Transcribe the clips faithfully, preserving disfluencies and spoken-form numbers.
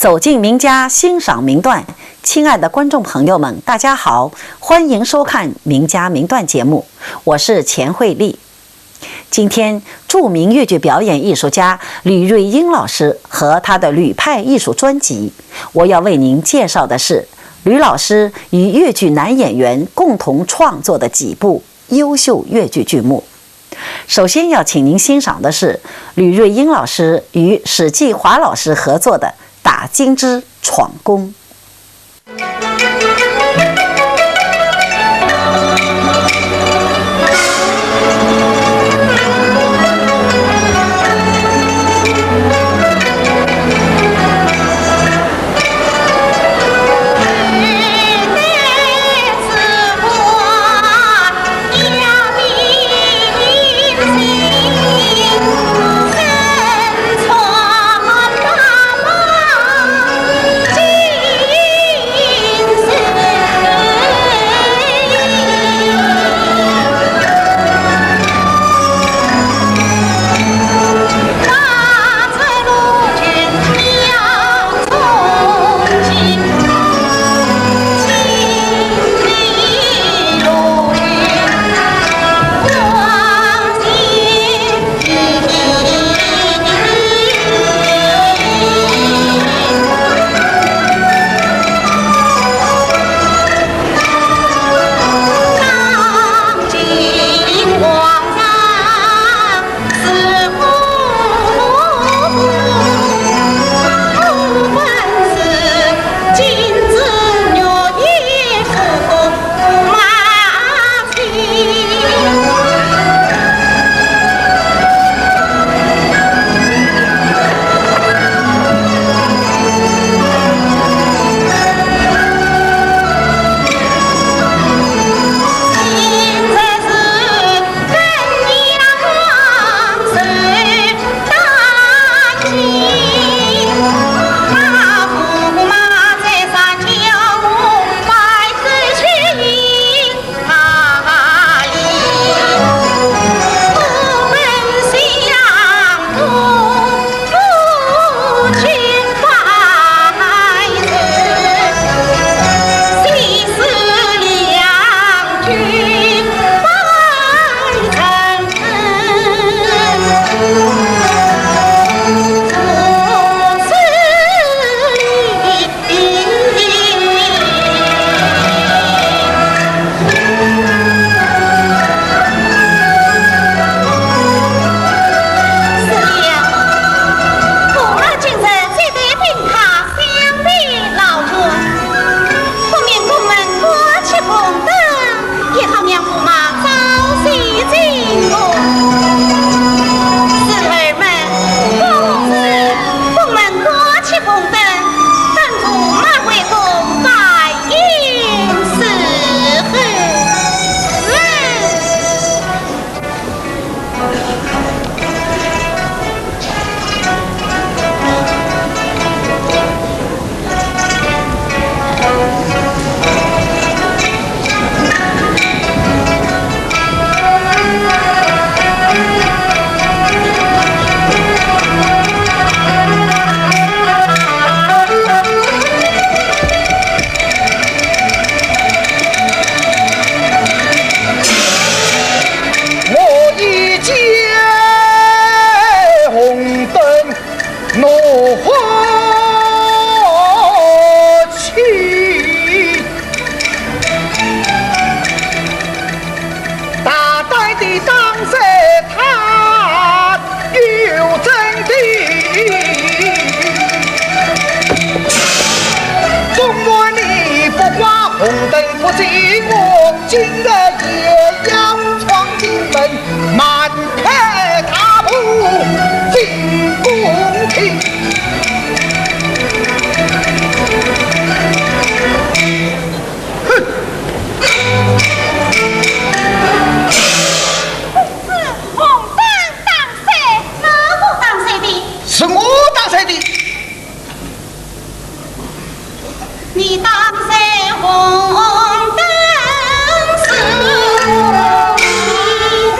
走进名家，欣赏名段。亲爱的观众朋友们，大家好，欢迎收看名家名段节目，我是钱慧丽。今天，著名越剧表演艺术家吕瑞英老师和他的吕派艺术专辑，我要为您介绍的是吕老师与越剧男演员共同创作的几部优秀越剧剧目。首先要请您欣赏的是吕瑞英老师与史继华老师合作的《打金枝闯宫》。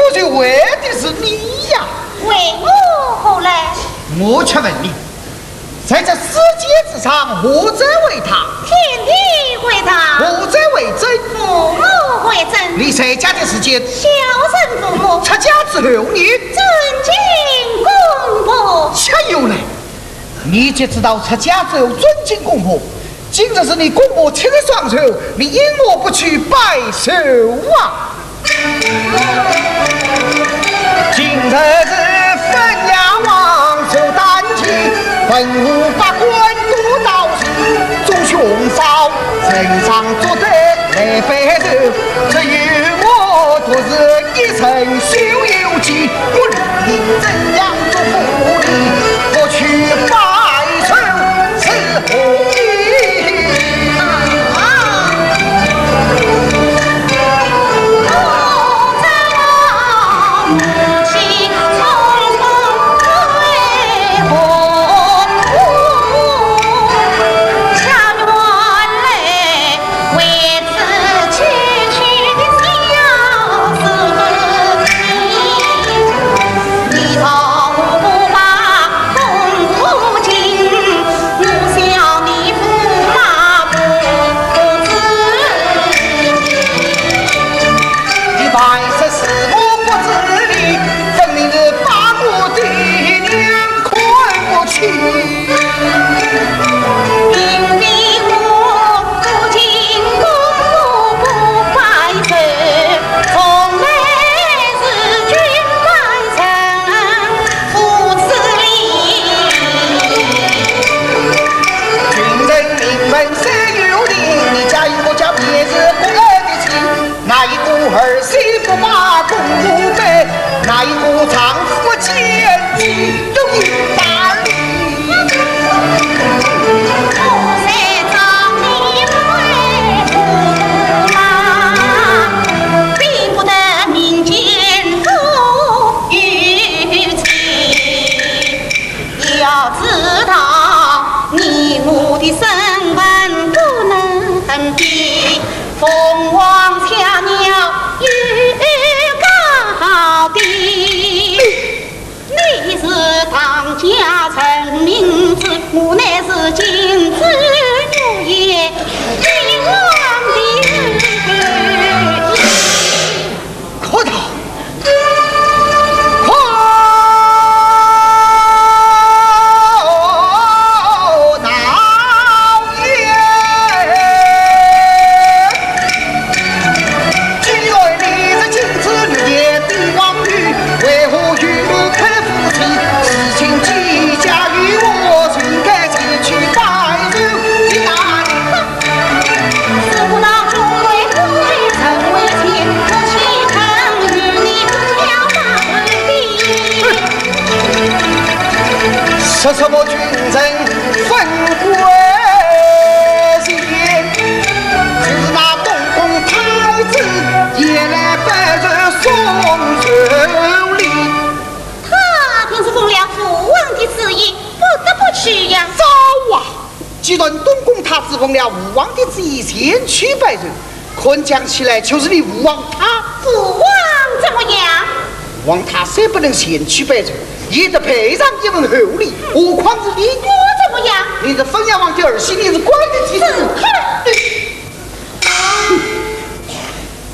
我就为的是你呀。为我何来？我且问你，在这世界之上，何者为大？天地为大。何者为真？父母为真。你在家的时间？孝顺父母。出家之后呢？尊敬公婆。且有来，你既知道出家之后尊敬公婆，今日是你公婆七十双寿，你因何不去拜寿啊？ 今日是汾阳王寿诞期，文武百官都到齐，众兄嫂人上桌台来拜寿，只有我独是一身修有疾，我如今怎样做不得，不去拜寿是何意？ 你万事事我不知理，分明是把我的娘看不起。明明我不敬公婆不拜寿，从来是君拜神。 父子礼。君臣名分谁有定，你家与我家便是公儿的亲。哪一个儿媳不把公婆拜，哪一个丈夫奸计都一把理。我在找你为什么？比不得民间都 有情。要知道，你我的身份不能比，凤凰雀鸟有高低。你是当家成名子，我乃是金枝玉叶，帝王的后裔。 可道，可道也。既然你是金枝玉叶帝王后，为何与我口夫妻？事情既假，与我应该前去拜寿的哪里？ 说什么君臣分贵贱，就是那东宫太子也来拜寿送寿礼。他便是奉了父王的旨意，不得不去呀。早啊！ 既然东宫太子奉了父王的旨意前去拜寿，看讲起来就是你父王他。父王怎么样？父王他虽不能前去拜寿，也得赔上一份厚礼，何况是你？我怎么样？你是汾阳王的儿媳，你是官人的妻子。是，哼！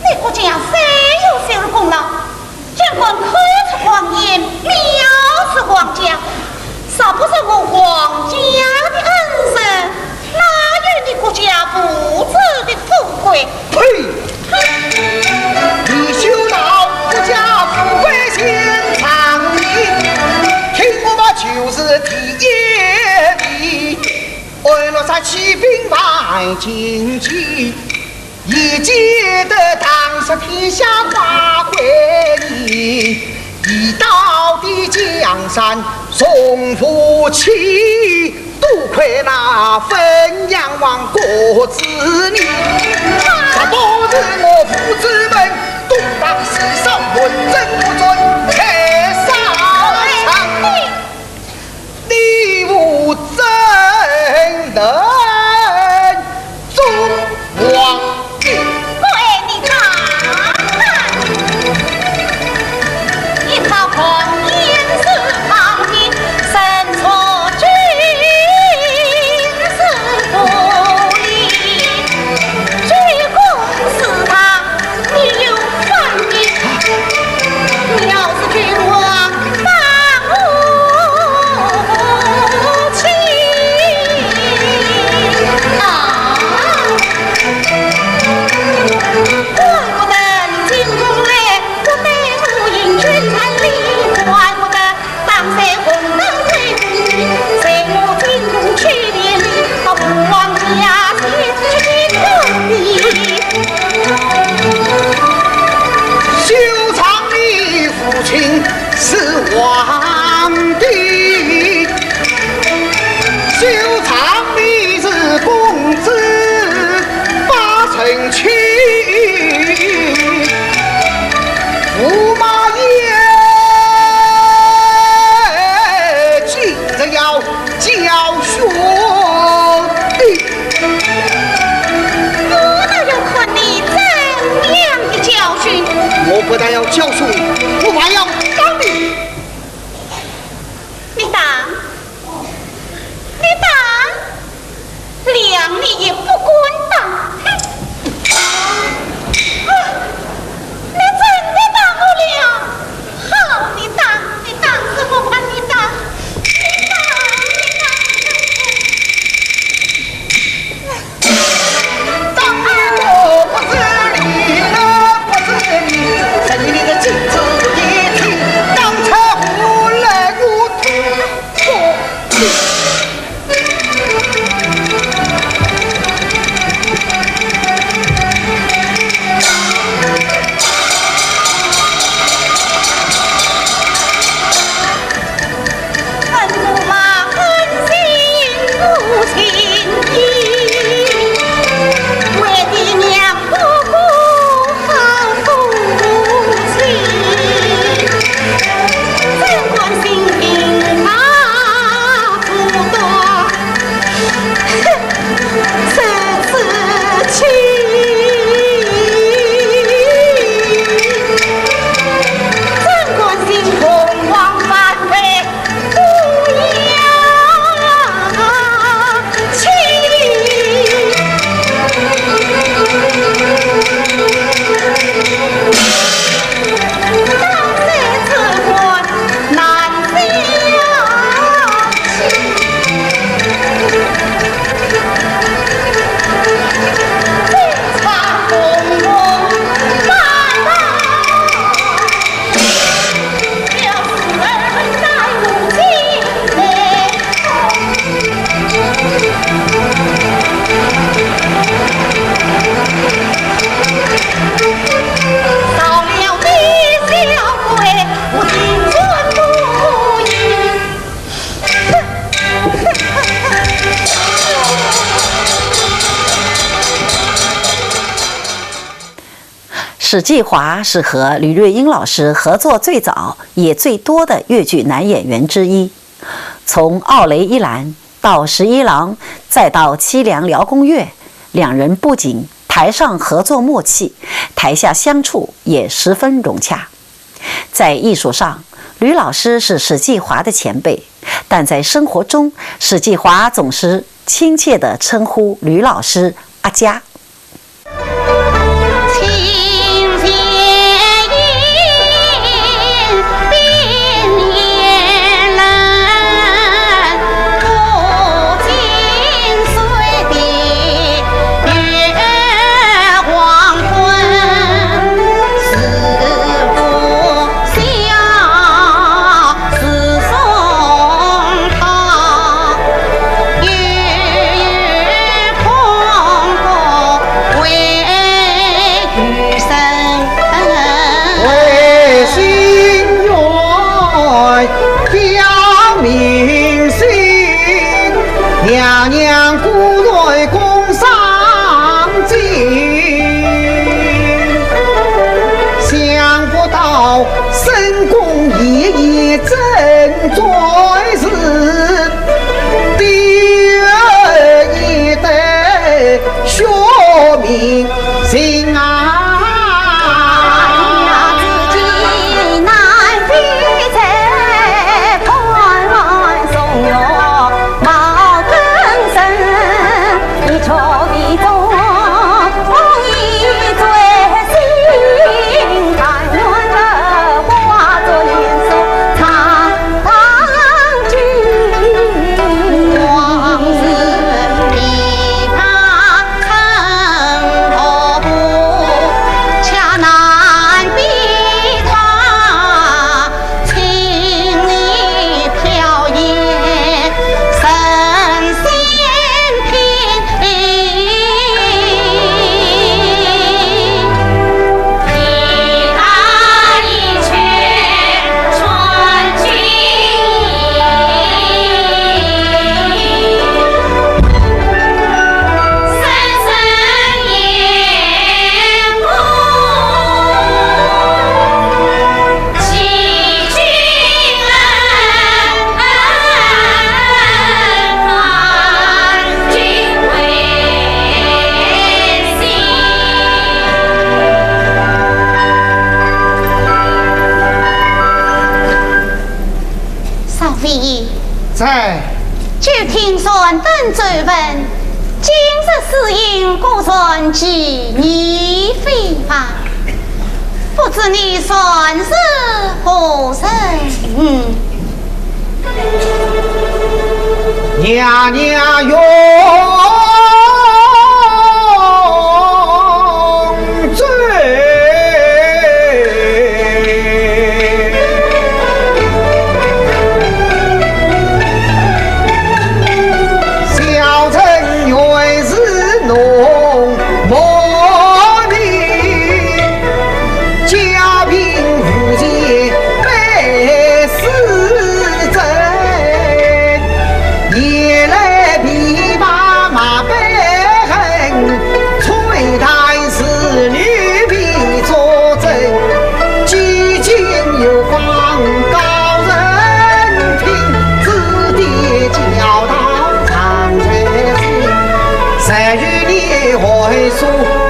你国家虽有小功劳，尽管看似王爷，藐视皇家，若不是我皇家的恩人，哪有你国家物质的富贵？呸！你休闹国家富贵现场面，听我们就是第一名。 安乐山起兵犯禁忌，一记得当时天下花会你，一到的江山从不起，多亏那汾阳王郭子仪，若不是我父子们东打西烧，文正不准开沙场。 你我怎能做皇帝？我爱你大胆，一朝狂言是放屁，神错君。也不敢打。哼！啊，你真的打我了？好，你打，你打死我吧，你打，你打，你打，你打。 史继华是和吕瑞英老师合作最早也最多的越剧男演员之一。从《傲雷一拦》到《十一郎》，再到《凄凉辽宫月》，两人不仅台上合作默契，台下相处也十分融洽。在艺术上，吕老师是史继华的前辈，但在生活中，史继华总是亲切地称呼吕老师“阿家”。少爷。在。就听传灯奏闻，今日是传记你非凡，不知你算是何人？娘娘永在。 小臣原是农牧民，家贫无钱百事珍。夜来琵琶马背后，吹弹 侍女陪作证，几经月光高人听，子弟教导常在心。十余年寒暑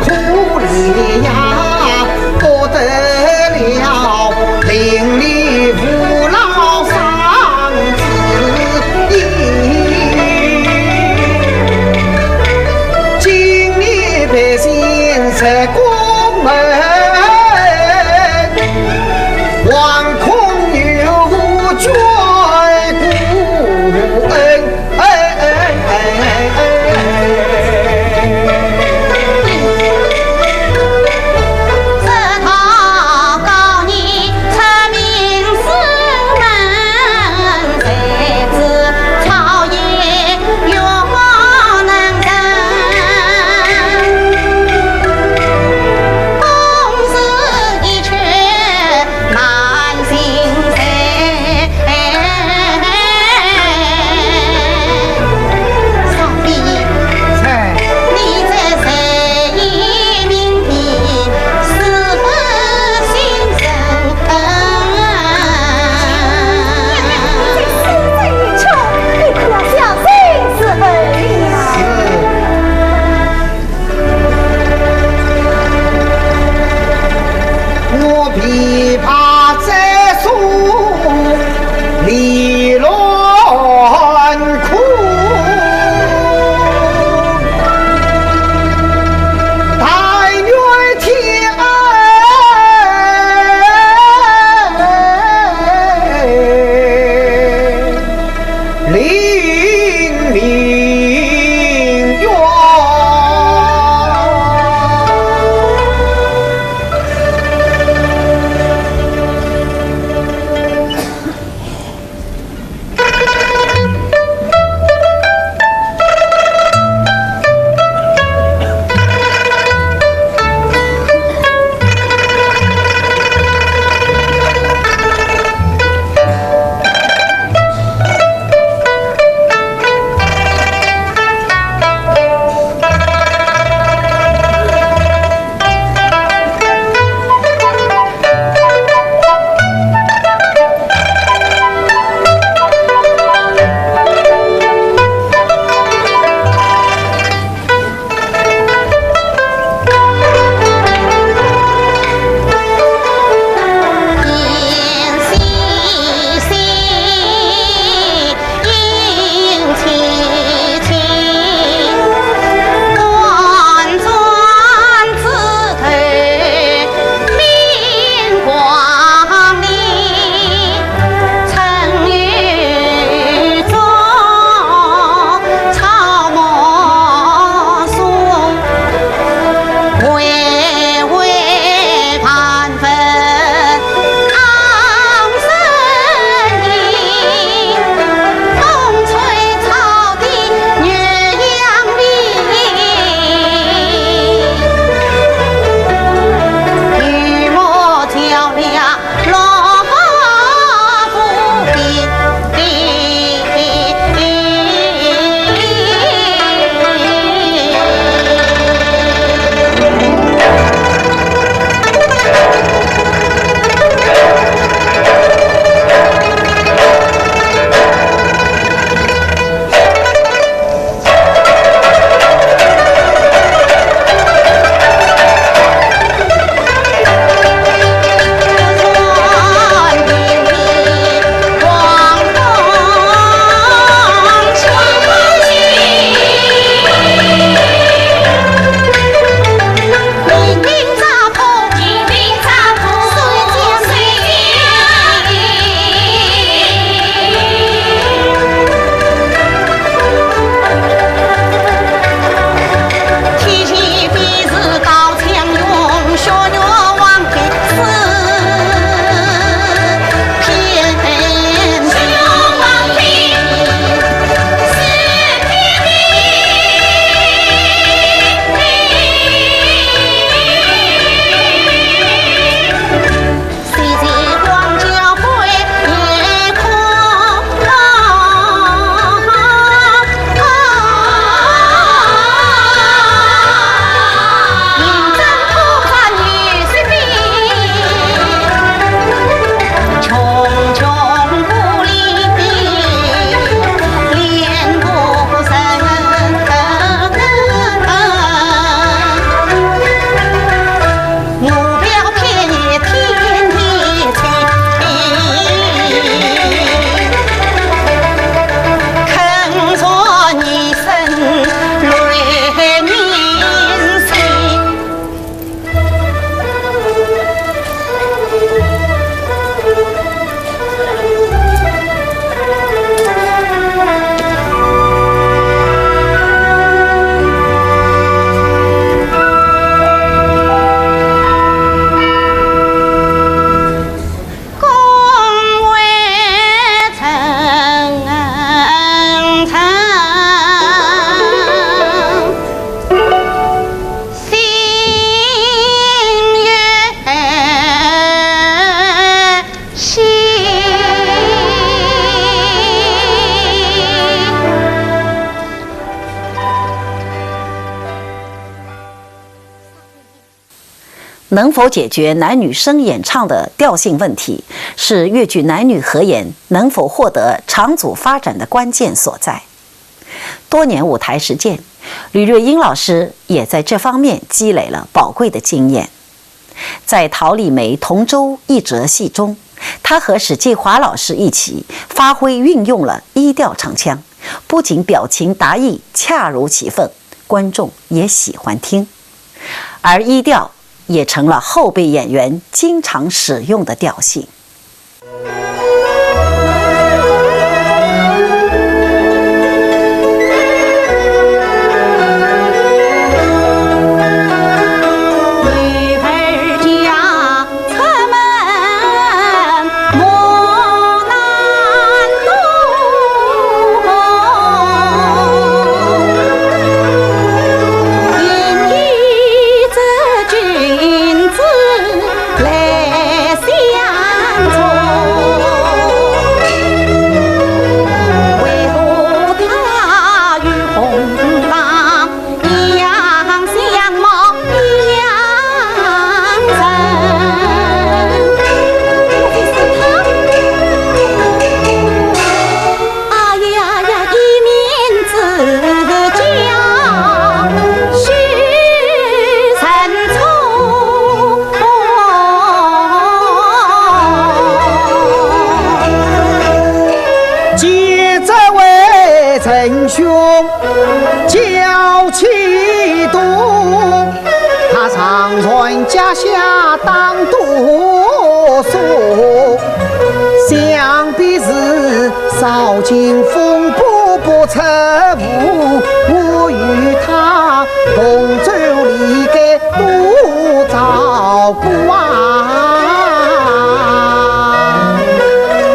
苦练呀，不得了，淋漓父老伤子意。 今年百姓入宫门，惶恐有无捐孤恩。能否解决男女生演唱的调性问题，是越剧男女合演能否获得长足发展的关键所在。多年舞台实践，吕瑞英老师也在这方面积累了宝贵的经验。在陶丽梅《同舟》一折戏中，她和史继华老师一起发挥运用了一调唱腔，不仅表情达意，恰如其分，观众也喜欢听。而一调也成了后辈演员经常使用的调性。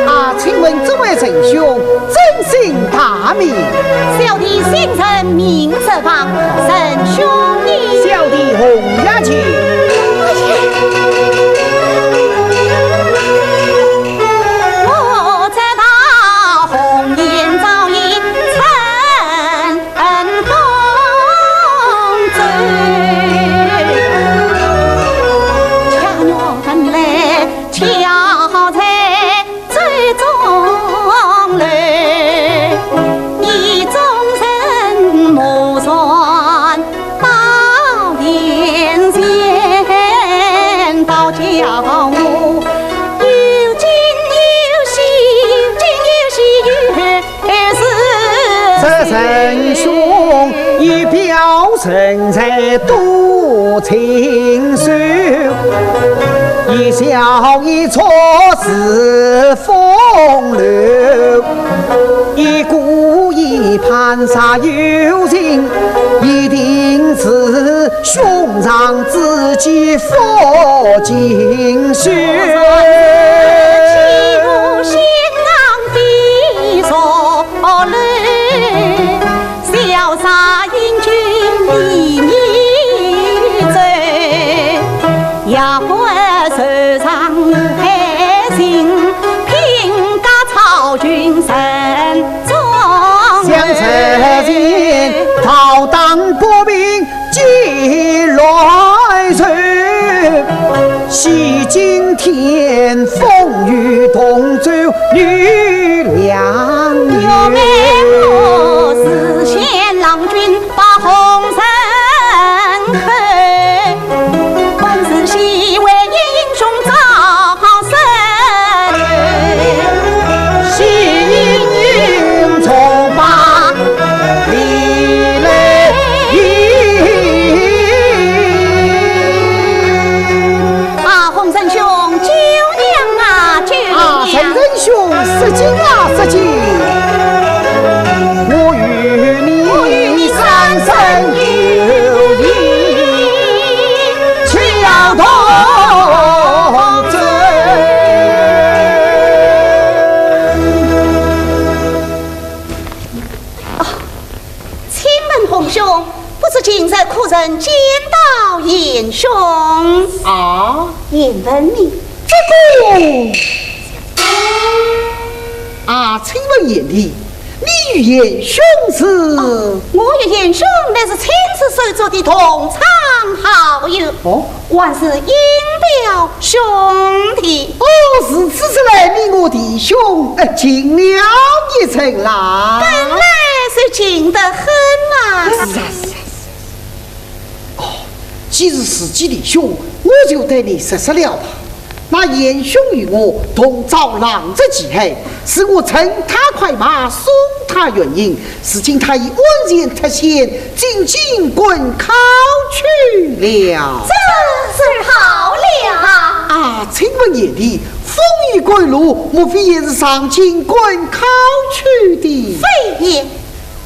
啊，请问这位仁兄尊姓大名？小弟姓陈，名哲芳，仁兄呢？小弟洪雅琴。好友，哦，还是姻表兄弟。哦，如此说来，你我弟兄，呃，近了一层啦。本来是近得很嘛。是啊，是啊，是啊。哦，既是自己弟兄，我就对你说说了吧。 那贤兄与我同遭狼藉其害，是我乘他快马，送他远行，如今他已安然脱险，进京赶考去了。这是好了。啊，请问贤弟，风雨赶路，莫非也是上京赶考去的？非也，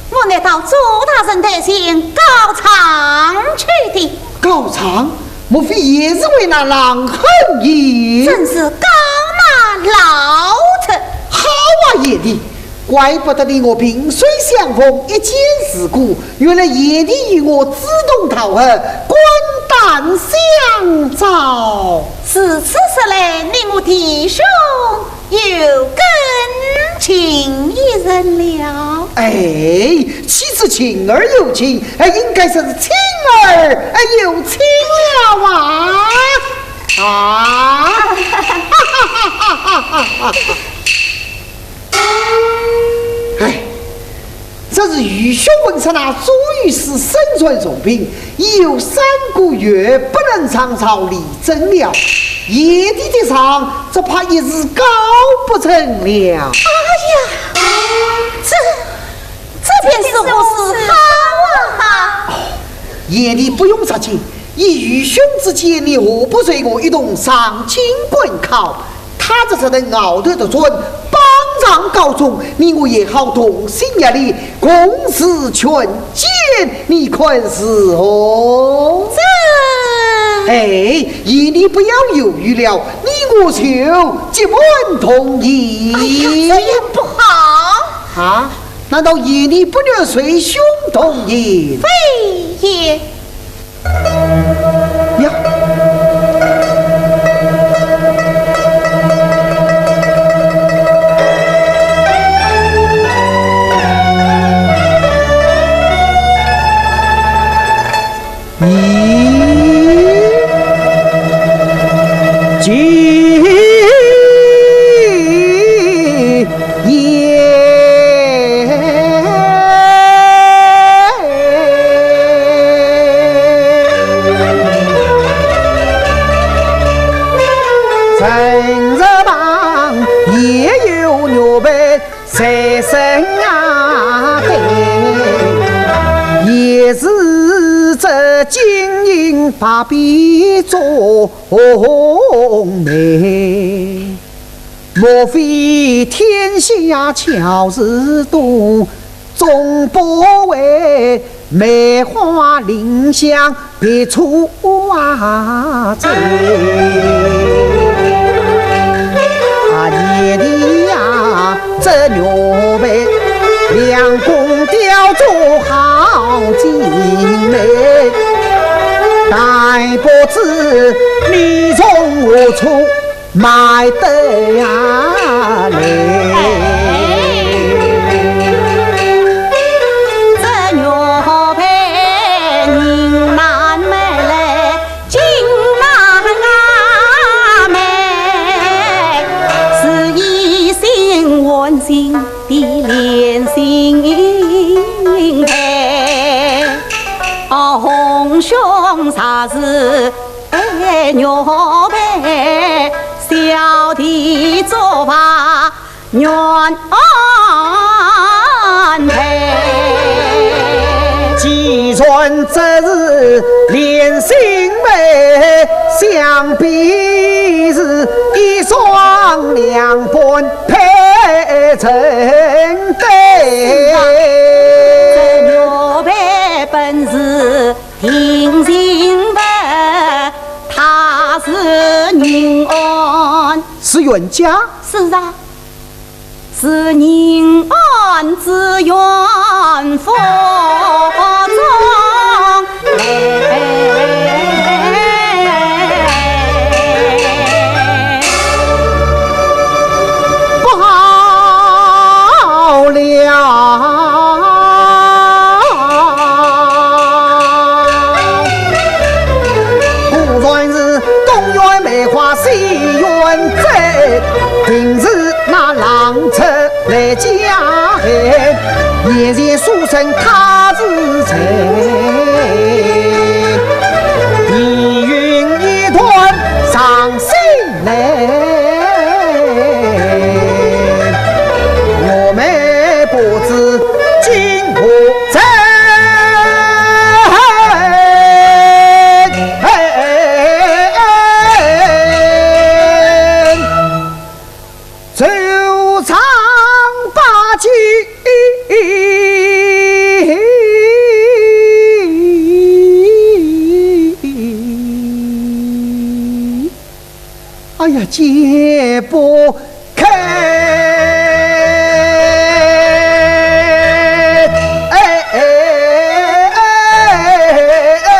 我乃到左大人台前告状去的。告状？莫非也是为那狼恨也？正是告那老贼。好啊，贤弟，怪不得你我萍水相逢，一见如故，原来贤弟与我志同道合，肝胆相照。如此说来，你我弟兄 又更近一层了。哎，岂止近而又近，哎，应该说是亲而，哎，又亲了啊！啊！哎，这是愚兄闻说那周御史身患重病，已有三个月不能上朝理 诊了，贤弟的状，只怕一时告不成了。哎呀，这，这便如何是好啊？贤弟不用着急，以愚兄之见，你何不随我一同上京赶考？他这才能熬得得转，榜上高中，你我也好同心协力，共事全 见，你看如何？这，哎，贤弟不要犹豫了，你我就结伴同行。哎呀，这样不好。啊？难道贤弟不愿随兄同行？非也。呀！ 你今夜正日旁也有玉佩 在身啊，对，也是这金银八宝做媒。莫非天下巧事多，总不为梅花林香 别出花枝。啊，贤弟呀，这玉佩两宫雕琢好精美，但不知你从何处 买得呀来。这玉佩银难买来，金难买，是一心温馨的连心配。哦，红胸才是 玉佩，小弟做法原配。既然这是连心配，想必是一双两般配成对。是啊，这玉佩本是 定情物，它是银安。是冤家？是啊，是银安之冤府中。哎，不好了。眼前书生他是谁？疑云疑断上心来。我们不知今何人。周常八戒。哎呀，解不开。哎，哎，哎，哎，哎。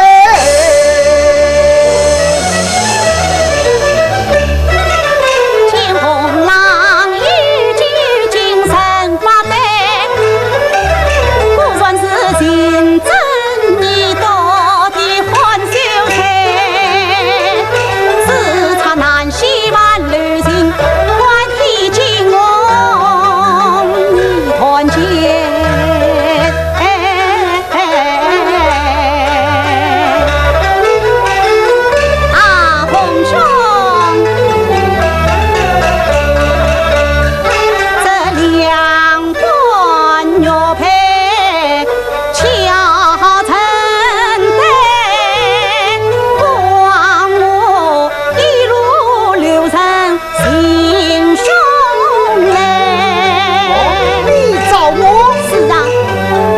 你找我？是啊，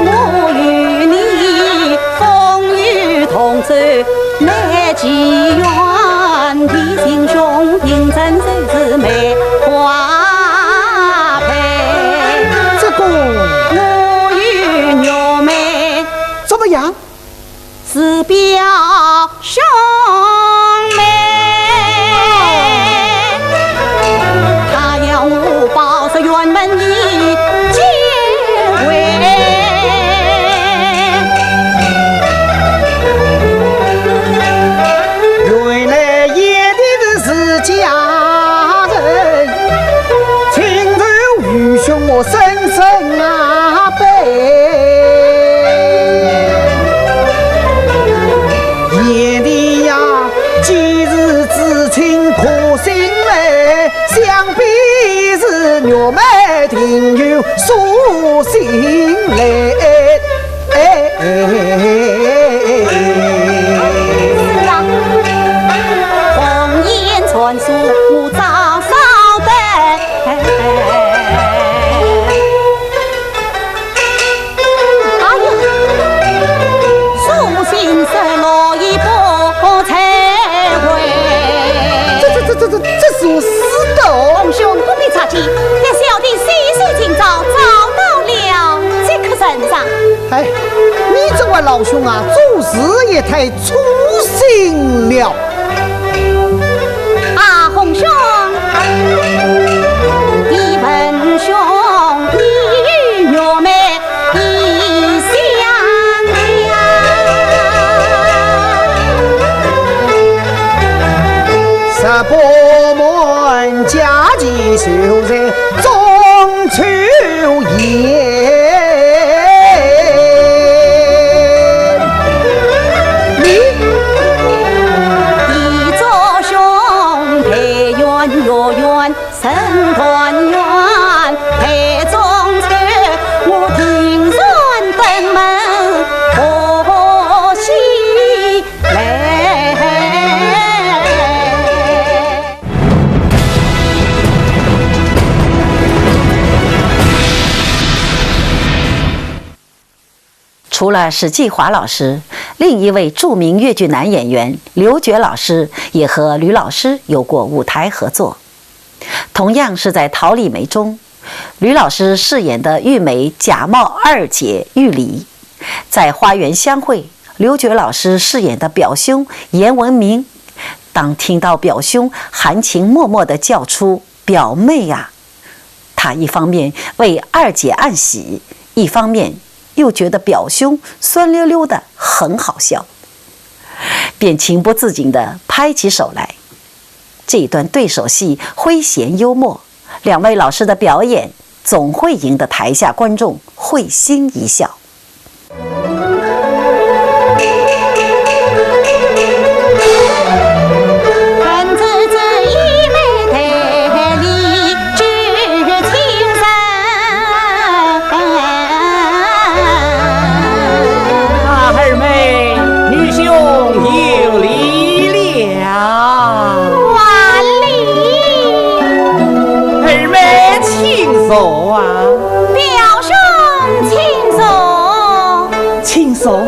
我与你风雨同舟，难寄远，弟兄情深就是梅花配。这个，我与玉梅怎么样？ 是表兄妹，他要我保持辕门的结义。原来贤弟是自家人，请求愚兄我深深啊拜。 贤弟呀，既是至亲可信赖，想必是玉梅定有书信来。哎，哎，哎，哎，哎。是啊，红颜传书我早晓得。 哎呀，书信失落已不再回。这，这，这，这，这，这是我私的哦。红兄，不必着急，待小弟细细寻找，找到了即刻呈上。哎，你这位老兄啊，做事也太粗心了。 啊，红兄，弟问兄，你与玉梅已相识？十八门佳期就在中秋夜。 你一座兄，陪圆月圆，成团圆，陪中秋，我定然登门贺喜来。 除了史继华老师，另一位著名越剧男演员刘珏老师也和吕老师有过舞台合作。同样是在《桃李梅》中，吕老师饰演的玉梅假冒二姐玉离，在花园相会，刘珏老师饰演的表兄严文明，当听到表兄含情脉脉地叫出“表妹啊”， 他一方面为二姐暗喜，一方面又觉得表兄酸溜溜的很好笑，便情不自禁地拍起手来。这一段对手戏诙谐幽默，两位老师的表演总会赢得台下观众会心一笑。 啊，二妹，愚兄有礼了。还礼？二妹请坐啊。表兄请坐。请坐。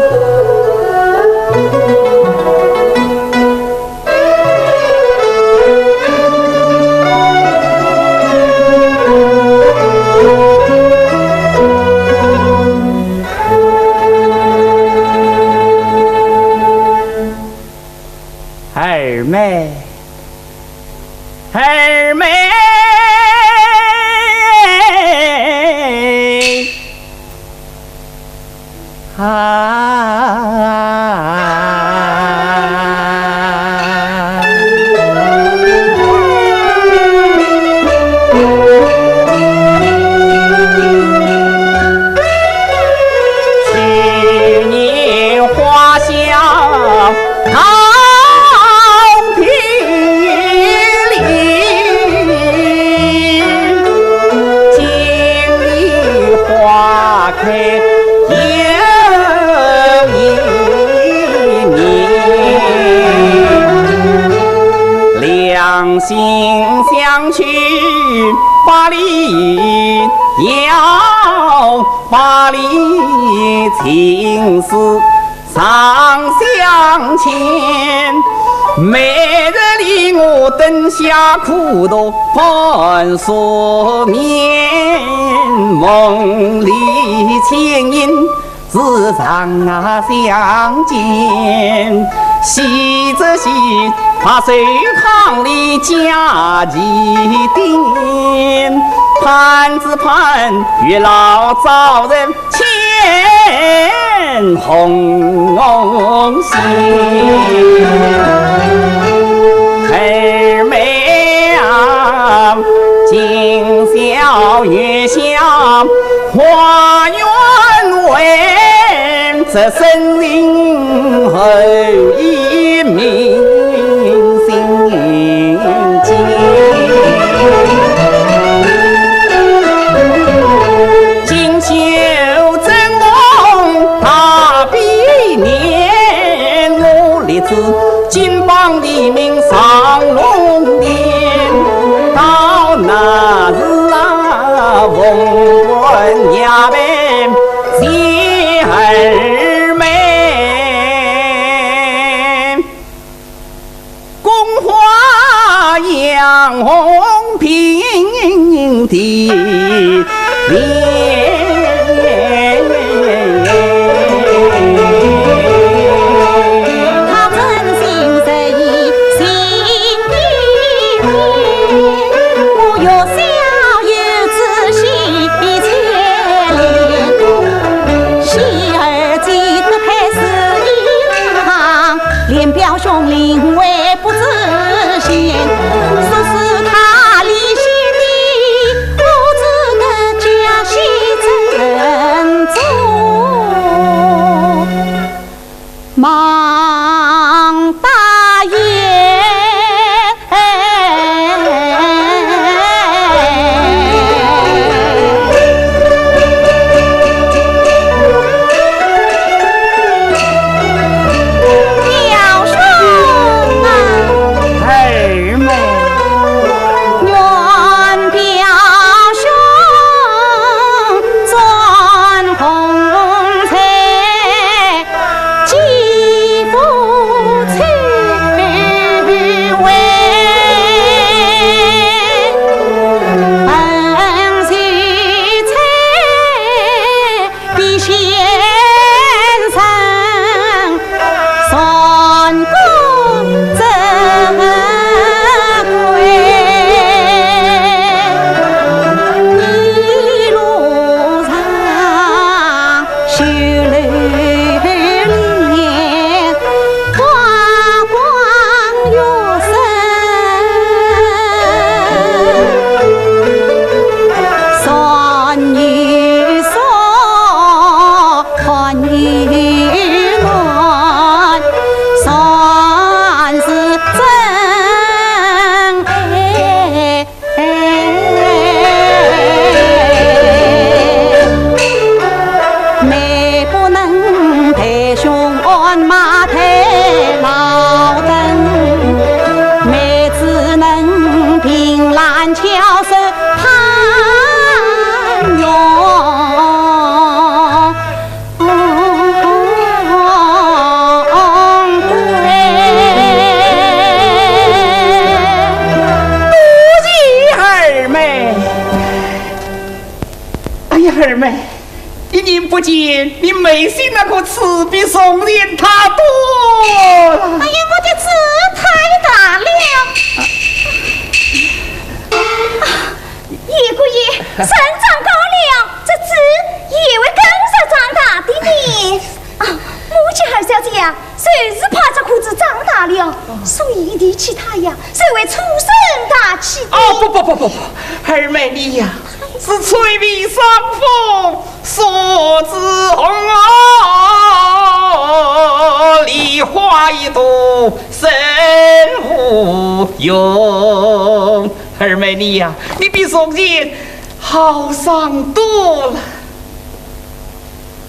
二妹，二妹。 啊。去年花香 桃李，今已花开又一年。两心相许，百里邀，百里情丝 长相牵，每日里我灯下苦读半宿眠，梦里牵引时常啊相见。喜则喜，怕愁炕里加几点，盼则盼月老早日 牵红线。二妹啊，今宵月下花园外，这深情后一明心间。 锦绣珍凤踏碧辇，我立志金榜题名上龙殿。到那时啊，凤冠霞帔谢二妹。 宫花映红遍地面。他真心实意心里面，我月下有仔细的牵连。喜儿记得开始一行，连表兄令 为不知情，说是他离间的，我只得假戏真做，忙答应。见你眉心那颗痣比从前大多了。哎呀，我的痣太大了。啊，爷姑爷，人长高了，这痣也会跟着长大的呢。啊，我家二小姐呀，就是怕这颗痣长大了，所以提起她呀，就会粗声大气的。哦，不不不不不，二妹你呀，是趣味伤风， 说之红哦，梨花一朵生无用。二妹你呀，你比从前好上多了。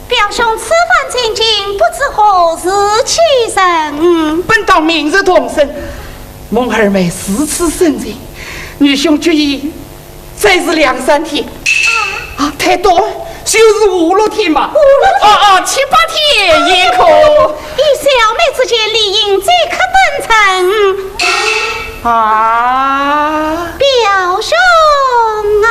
表兄此番进京，不知何事启程？本当明日动身，蒙二妹如此盛情，愚兄决意 再是两三天。啊，太多了，就是五六天吧。五六天？啊啊，七八天也可。以小妹之见，理应即刻登程。啊。表兄啊。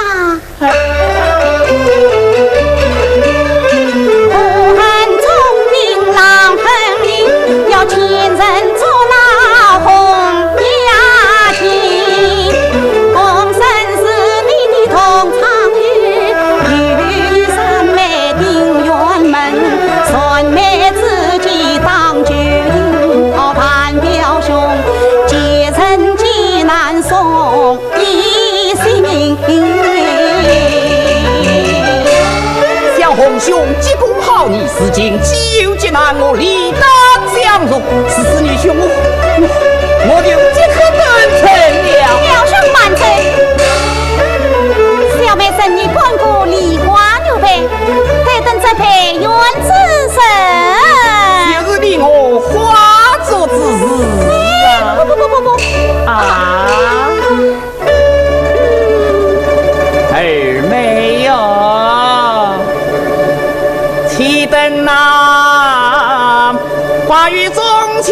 想洪兄急公好义，如今既有急难，我理当相助。如此愚兄，我，我，我就即刻登程了。表兄慢走，小妹承你半个梨花玉杯，待等这杯圆之时。就是你我花烛之时啊。哎，不不不不不。啊。 二妹哟，且等那花雨中秋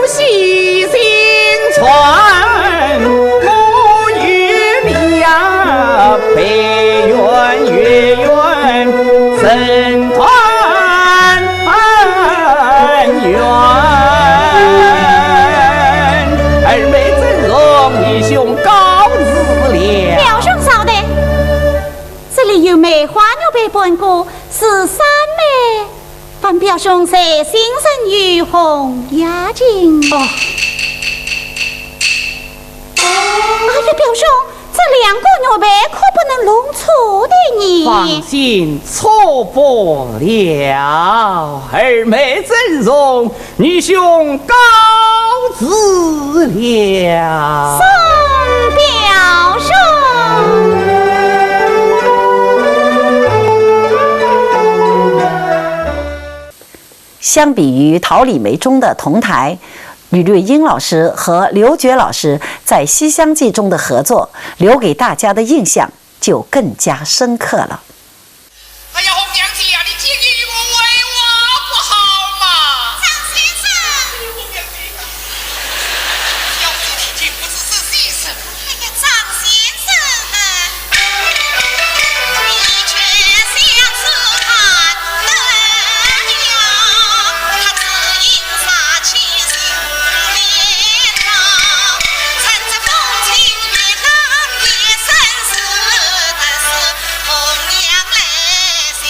喜新春，我与你呀，悲怨月圆，成团 团圆。二妹珍重，愚兄告辞了。表兄稍待，这里有梅花玉杯半个，是三妹，烦表兄随行人与红雅琴。哦。哎呀，表兄， 这两个玉杯可不能弄错的呢。放心，错不了。二妹珍重，愚兄告辞了。送表兄。 相比于《桃李梅》中的同台，吕瑞英老师和刘珏老师在《西厢记》中的合作，留给大家的印象就更加深刻了。哎呀，红娘姐呀，你今夜与我为话不好吗？张先生。哎呀，红娘姐呀，小姐听见不知是喜事。 哎呀，张先生，你却像是看得了，他只因杀气心连招，趁着风清月朗，夜深时的是红娘来相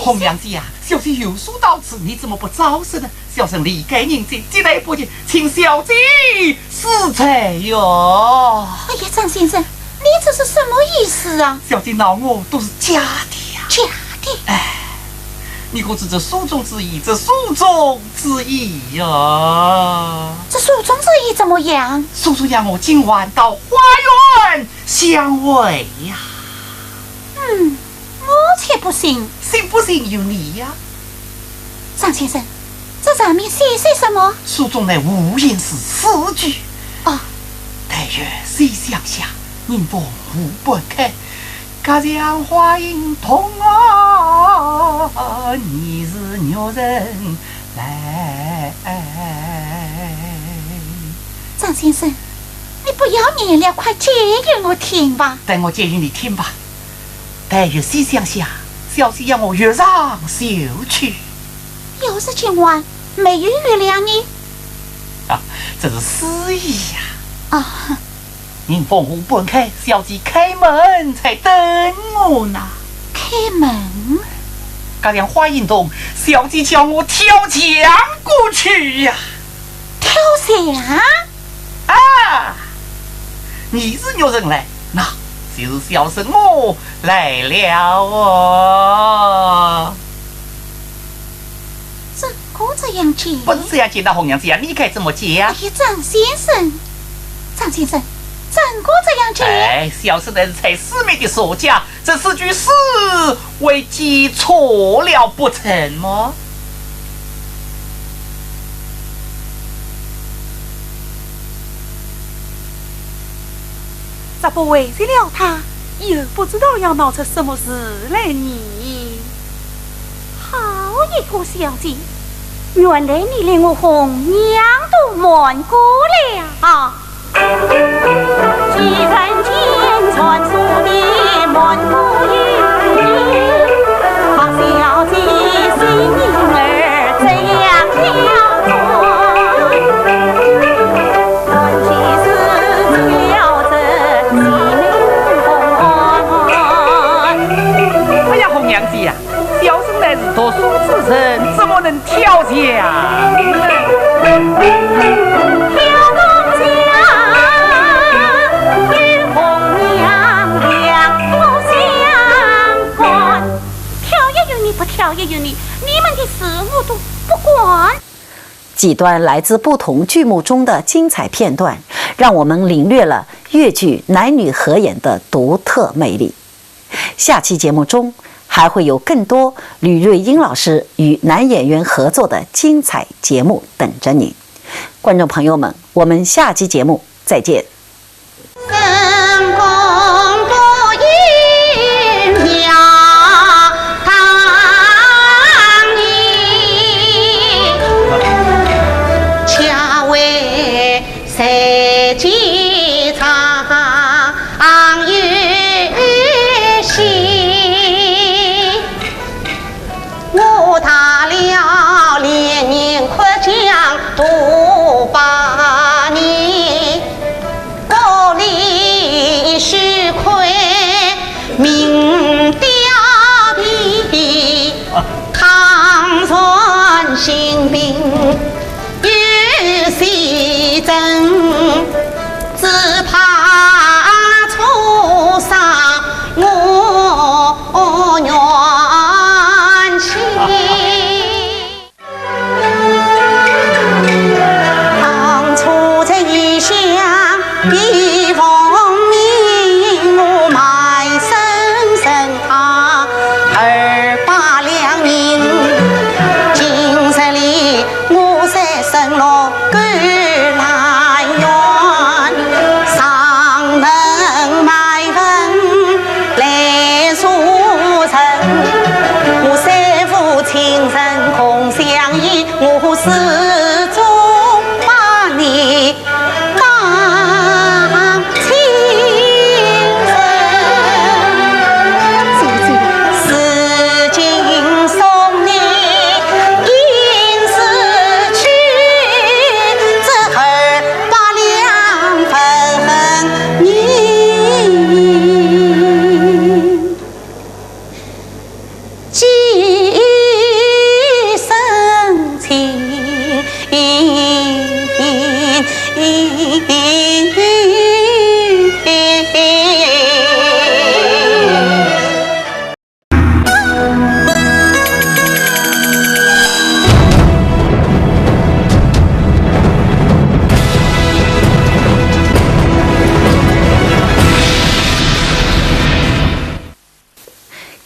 红娘姐呀，小姐有书到此，你怎么不早说呢？小生理该应接，急来不及，请小姐恕罪哟。哎呀，张先生，你这是什么意思啊？小姐恼我都是假的呀。假的？哎，你可知这书中之意，这书中之意呀。这书中之意怎么样？书中让我今晚到花园相会呀。嗯，我才不信。信不信由你呀。张先生，这上面写些什么？书中乃无言是诗句。哦。但愿谁想下，人逢花半开，隔墙花影动啊，疑是玉人来。张先生，你不要念了，快解与我听吧。待我解与你听吧。 待月西厢下，小姐要我月上休去。要是今晚没有月亮呢？啊，这是诗意呀。啊。人逢花半开，小姐开门才等我呢。开门？隔墙花影动，小姐叫我跳墙过去呀。跳墙？ 啊，疑是玉人来，那就是小生我来了哦。怎可这样解？不是这样解的，红娘姐呀，你该怎么解呀？哎呀，张先生，张先生，怎可这样解？哎，小生乃是猜诗谜的作家， 这四句诗未解错了不成么？这不为难了他，又不知道要闹出什么事来呢。好一个小姐，原来你连我红娘都瞒过了。 哎呀，红娘姐呀，小生乃是读书之人，怎么能 跳墙。跳也由你，不跳也由你，你们的事我都不管。几段来自不同剧目中的精彩片段，让我们领略了越剧男女合演的独特魅力。 下期节目中还会有更多吕瑞英老师与男演员合作的精彩节目等着您。观众朋友们，我们下期节目再见。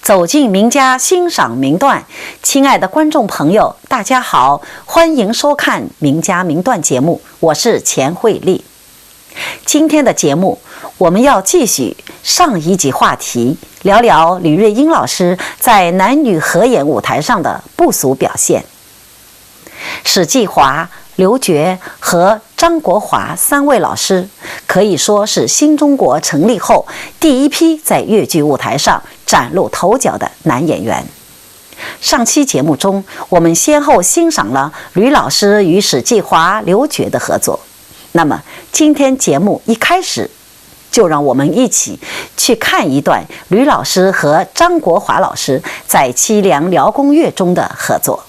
走进名家，欣赏名段。亲爱的观众朋友，大家好，欢迎收看名家名段节目，我是钱慧丽。今天的节目，我们要继续上一集话题，聊聊李瑞英老师在男女合演舞台上的不俗表现。 史继华、刘珏和张国华三位老师可以说是新中国成立后第一批在越剧舞台上崭露头角的男演员。上期节目中，我们先后欣赏了吕老师与史继华、刘珏的合作。那么，今天节目一开始，就让我们一起去看一段吕老师和张国华老师在《凄凉辽宫乐》中的合作。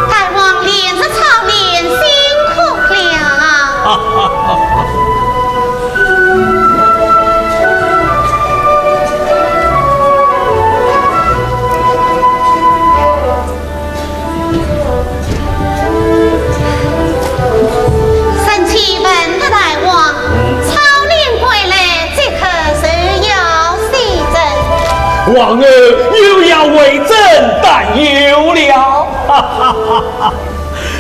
大王连日操练，辛苦了。臣妾问大王，操练归来，即刻就要谢朕。皇后又要为朕担忧了。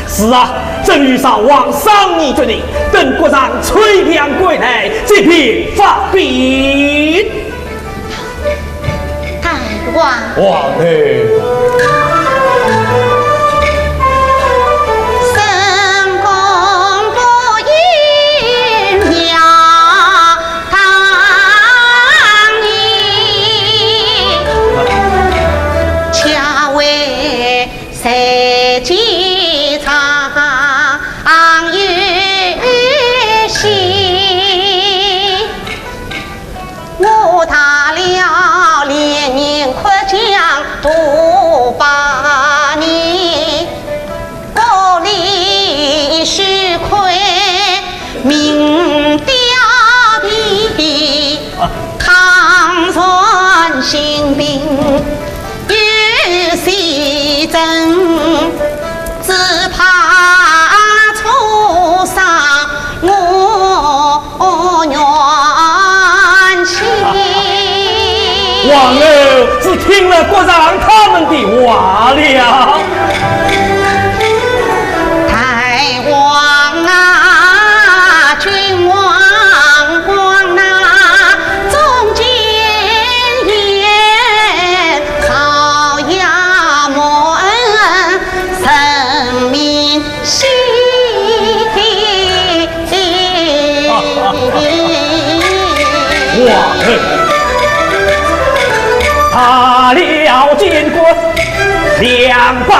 是啊，朕欲上皇赏你决定，等国丈催粮归来，即便发兵。 大王。皇后。只怕触伤我元气。王后是听了郭让他们的话了。大王啊，君王光啊，忠奸言，朝野莫问，人民心。王后，罢了，见过两把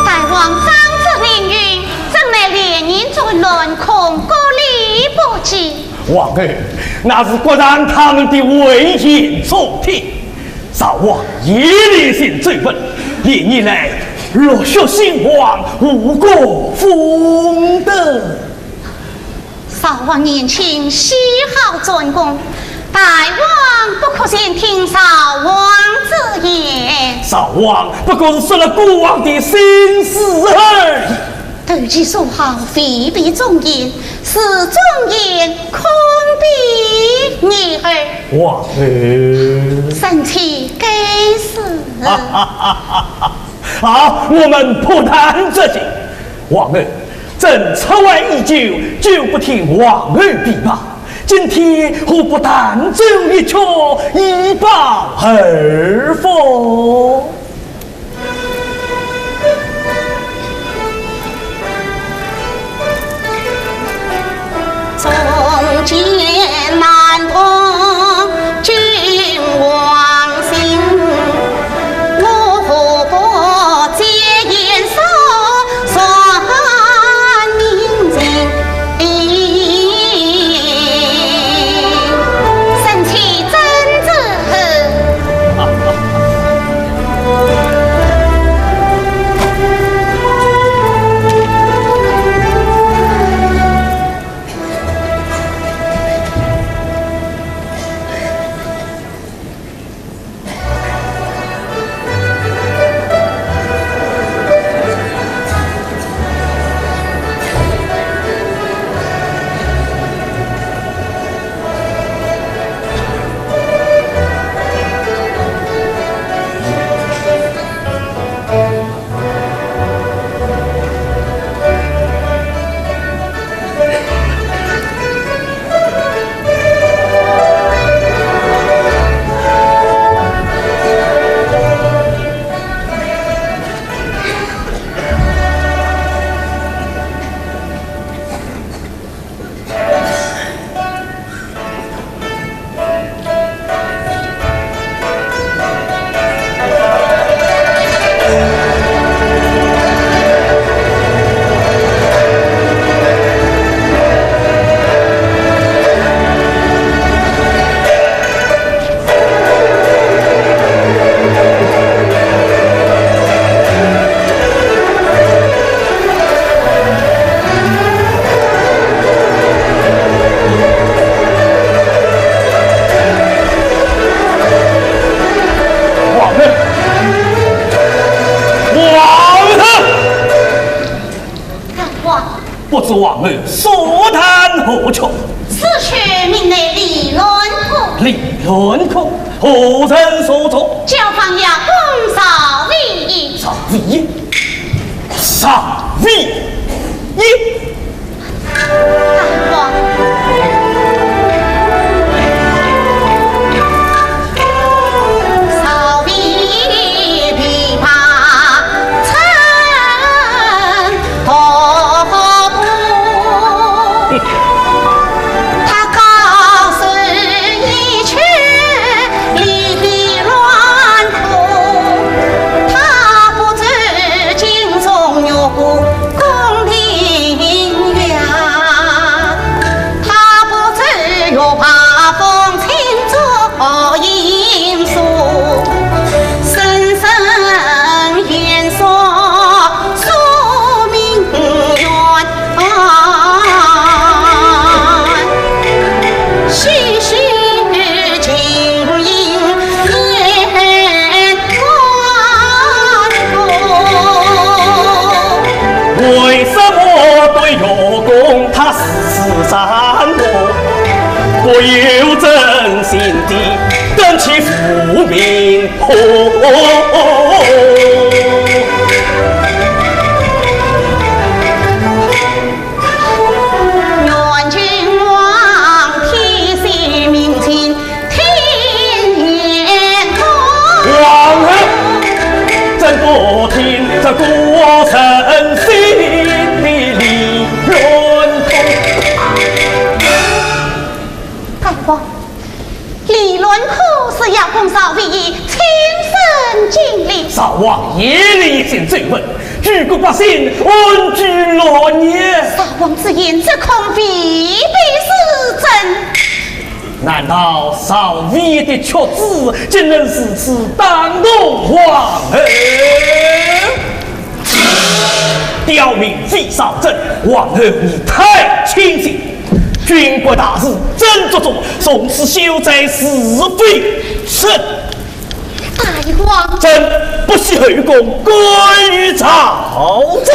大王张旨凌云，朕乃连年作乱，恐各例不及。王后，那是郭让他们的危言耸听。 少王夜里行追问，连年来热血兴旺，无过风头。少王年轻，喜好专攻，大王不可全听少王之言。少王不过是说了郭王的心思而已。 投其所好，未必忠言，是忠言，恐必逆耳。王后。臣妾该死。好，我们不谈这些。王后，朕出外已久，久不听王后比马，今天何不弹奏一曲，以报耳福？ 从前难同君王心，我何不借言说算明情？臣妾遵旨。王后！王后！大王。不知王后所何处？此处名为理论阁。理论阁，何人所作？教坊校公赵惟义。赵惟义？赵惟义？大王。 为什么对月宫他时时赞我？我有真心的等其父命。哦。 皇后，怎不听这个人心的理论？大王，理论阁是校公赵惟义亲身经历。赵王夜里一心追问，举国百姓安居乐业。大王之言，这恐未必是真。 难道赵惟义的曲子竟能如此打动皇后？刁民费绍真，皇后你太轻信。军国大事斟酌斟酌，从此休再是非分。大王。朕不许后宫干预朝政。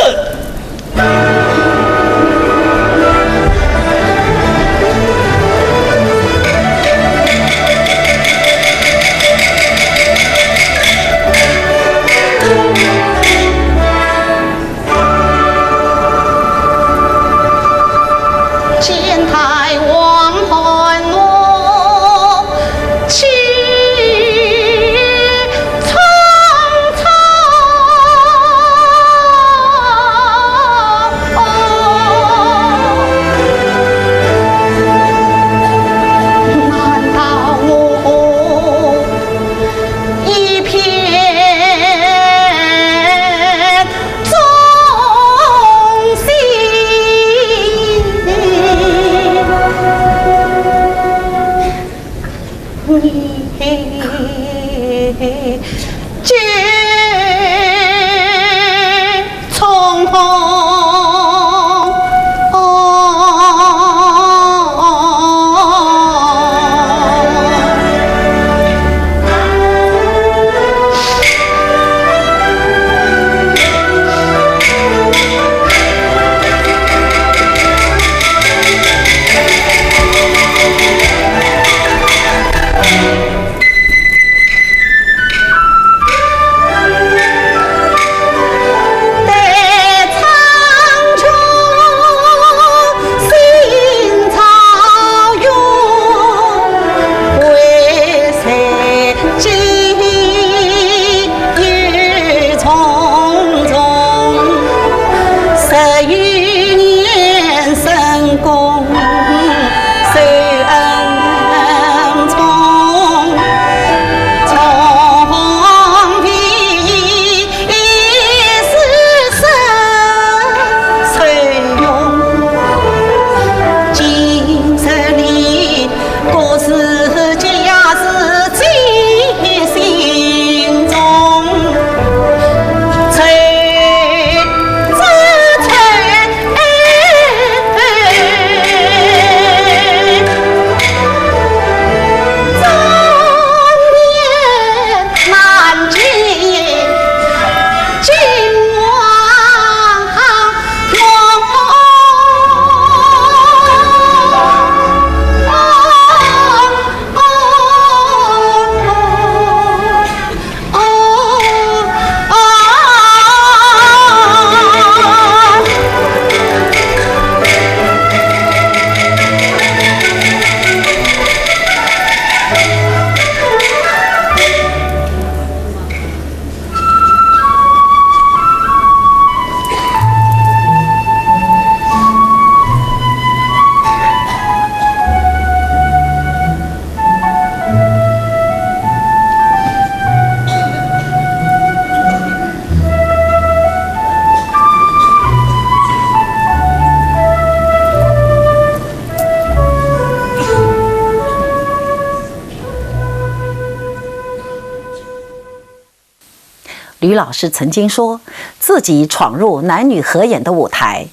吕老师曾经说，自己闯入男女合演的舞台，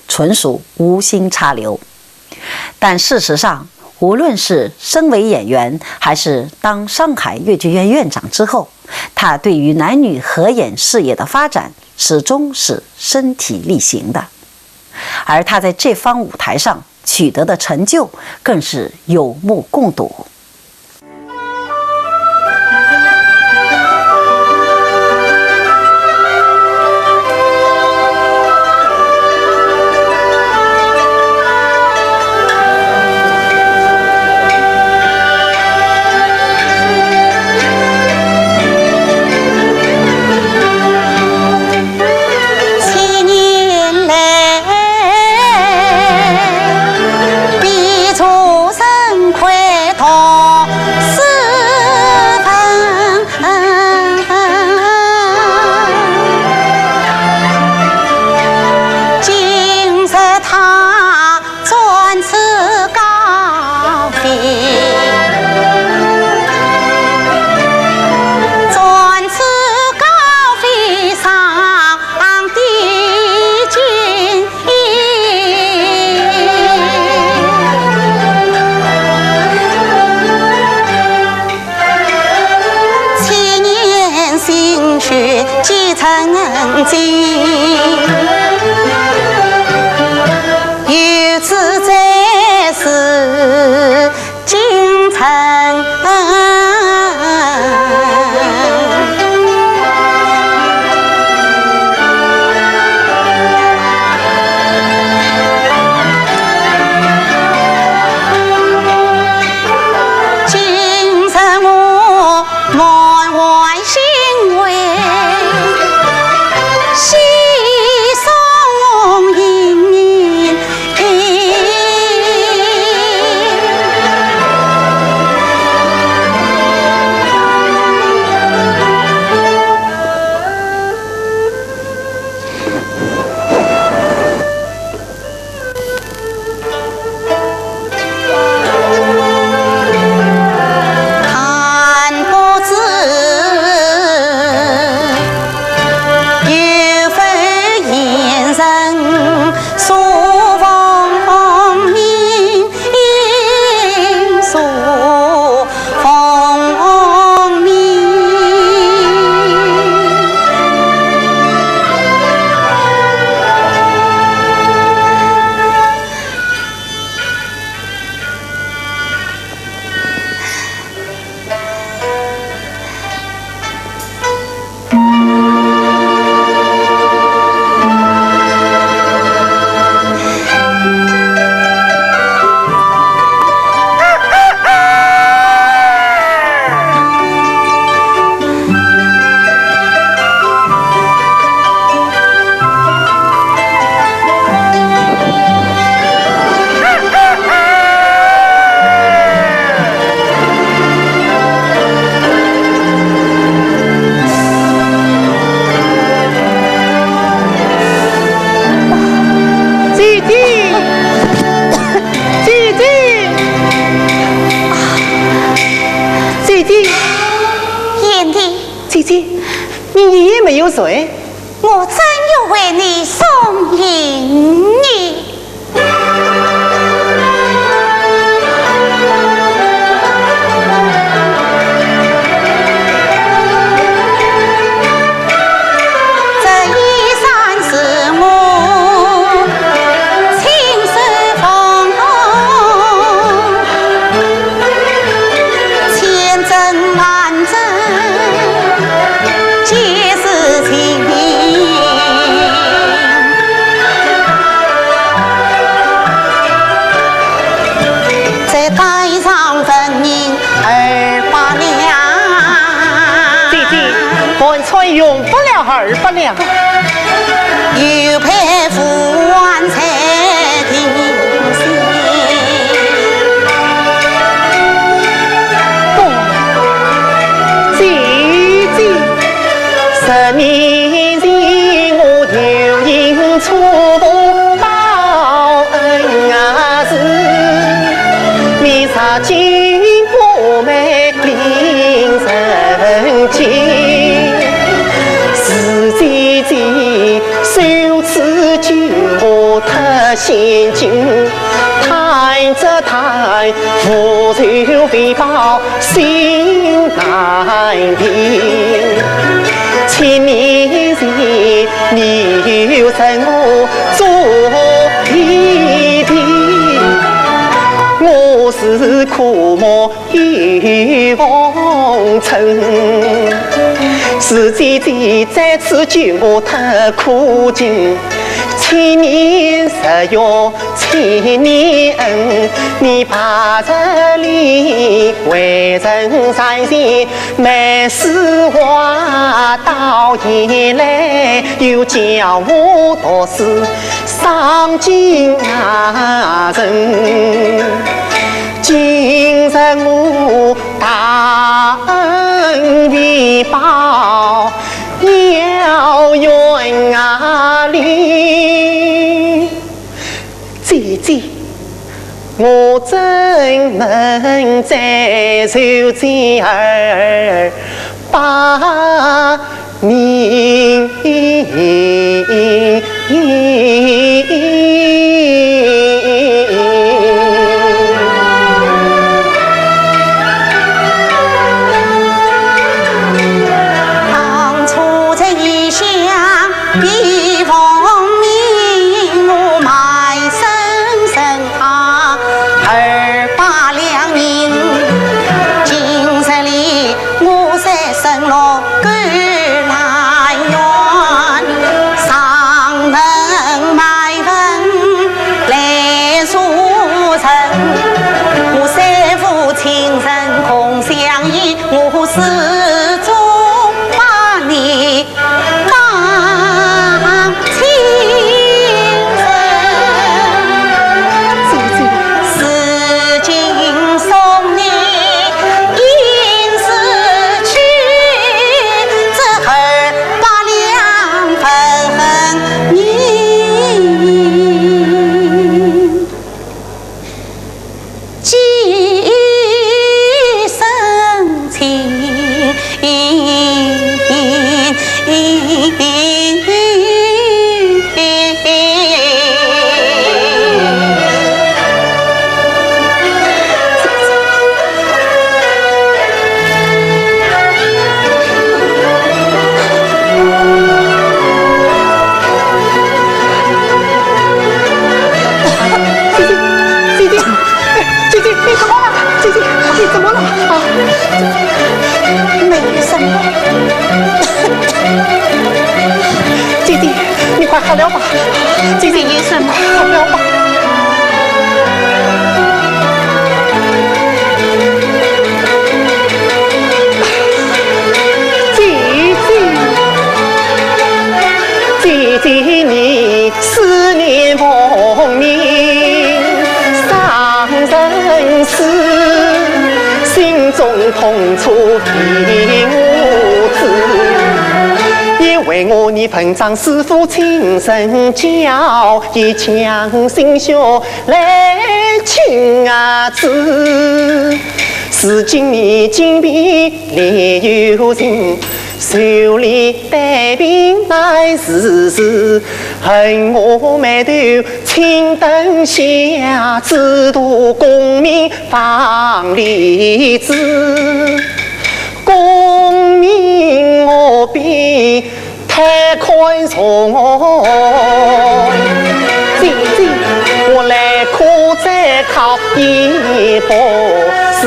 纯属无心插柳。但事实上，无论是身为演员，还是当上海越剧院院长之后，他对于男女合演事业的发展，始终是身体力行的。而他在这方舞台上取得的成就，更是有目共睹。姐姐，姐姐，姐姐，贤弟，姐姐，你一夜没有睡？我正要为你送行呢。 姐姐，盘缠用不了二百两。眼睛，叹则叹，无仇未报心难平。千年前，你又赠我做一钿，我是苦目 又逢春。是姐姐再次救我脱苦境，千年日月千年恩，你八十里为人善心，每世话到现来，又教我读书上进啊人。 今日我大恩未报，要怨啊哩。姐姐，我怎能再受姐儿 把你。当初在异乡避风名，我卖身身 啊，二百两银。今日里我在村落过兰园，上门卖粉来助人。我三五亲人共相依，我始终把你 当亲人。如今送你银子去，这二百两分银。 寄生情。姐姐，姐姐， 姐姐，你怎么了？姐姐，你怎么了？啊，没什么。姐姐，你快好了吧？姐姐，没什么。快好了吧？姐姐。 姐姐你思念亡命，伤人思，心中痛楚替我知。也为我你本长师父亲身教，一腔心血来请啊子。如今你金瓶里有情， 手里带兵来时时，恨我眉头青灯下，只图功名放里子。功名我比太看重，姐姐，我来可再考 一不是。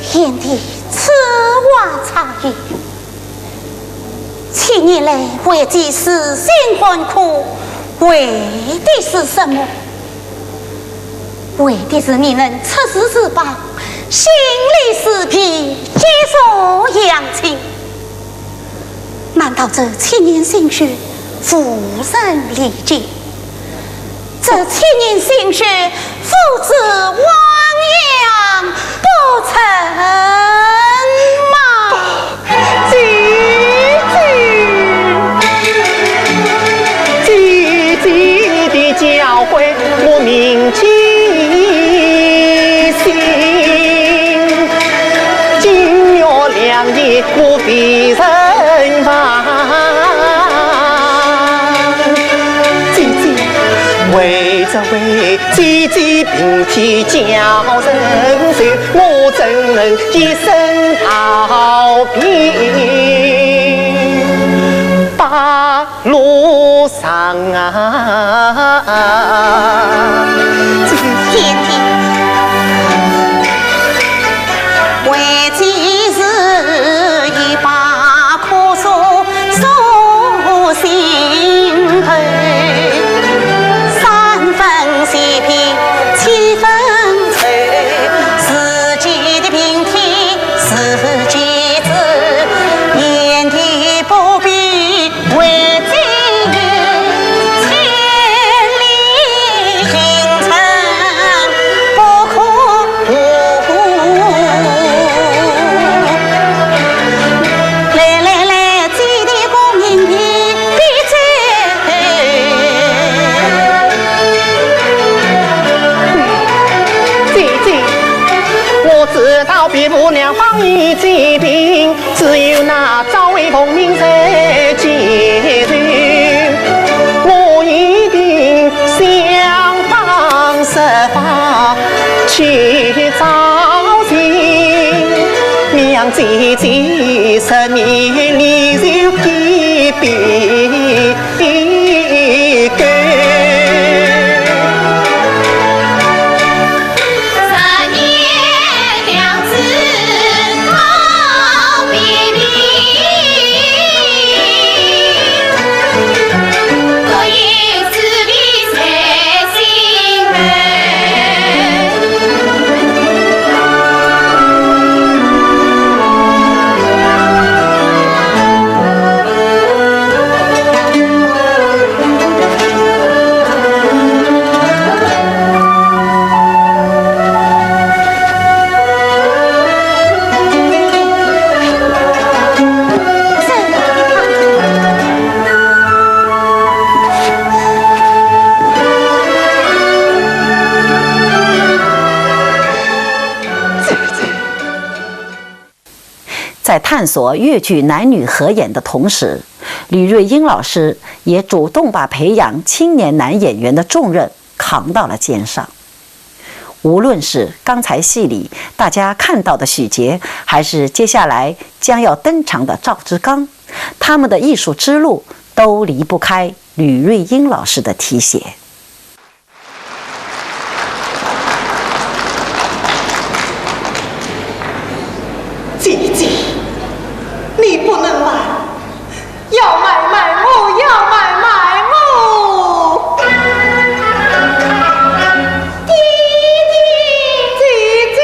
贤弟，此话差矣。千年来为姐死心观苦，为的是什么？ 为的是你能出师施宝，兴利师皮，结束杨亲。难道这千年心血无人理解？这千年心血付之汪洋不成吗？ 姐姐，姐姐的教诲我铭记心。金玉这位姐姐病体叫人愁，我怎能一生好病？把 路上啊。姐姐，为姐是一把苦锁锁心头，三分喜病七分愁，自己的病体 自己知，言的不必为情，千里行程不可误。来来来，姐弟共饮一杯酒。姐姐，我知道别无良方医治病，只有那赵惠凤命在其中。我一定想方设法去找寻，让姐姐十年里就一病 一个。在探索越剧男女合演的同时，吕瑞英老师也主动把培养青年男演员的重任扛到了肩上。无论是刚才戏里大家看到的许杰，还是接下来将要登场的赵志刚，他们的艺术之路都离不开吕瑞英老师的提携。 姐姐，你不能来，要卖卖我，要卖卖我。姐姐，姐姐。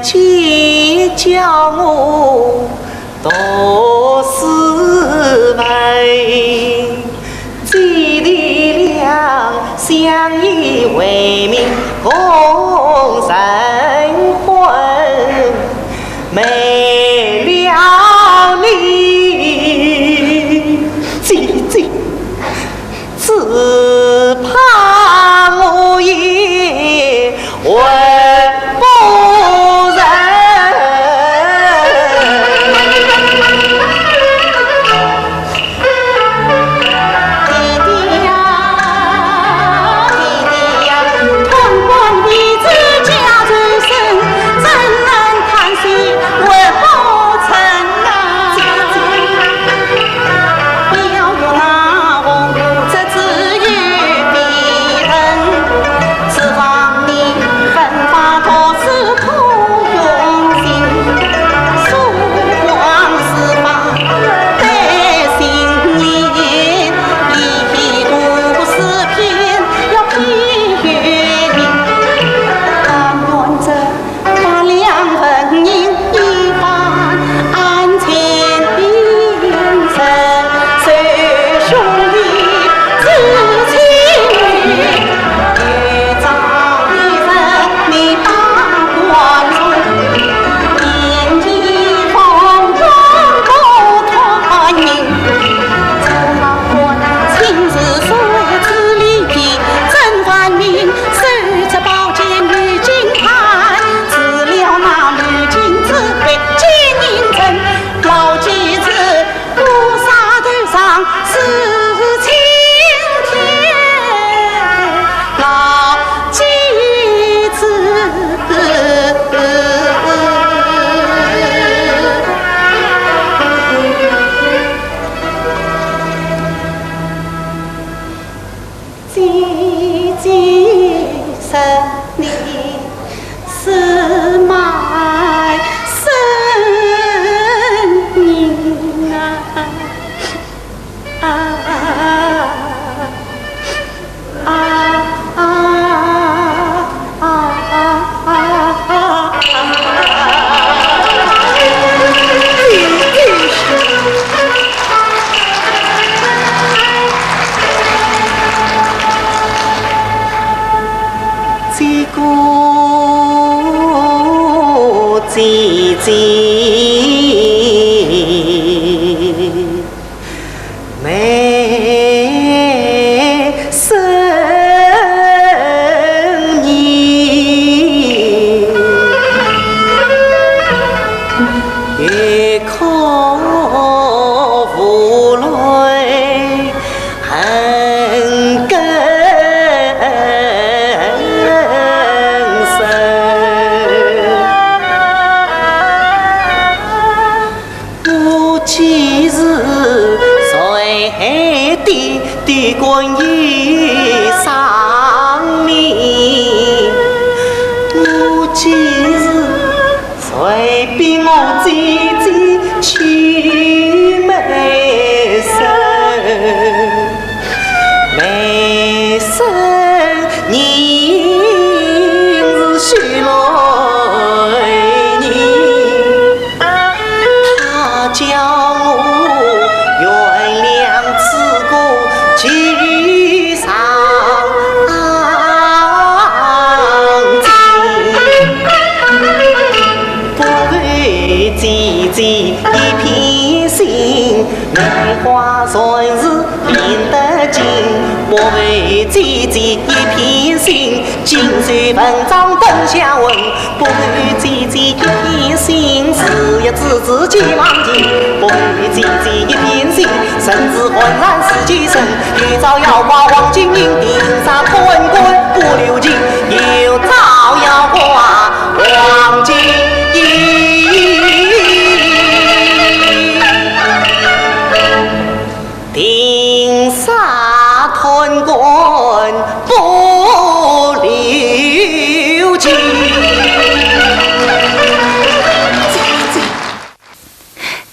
见叫我读书文，几地两相依为命共成婚，没了你，姐姐，只怕我也 活不成。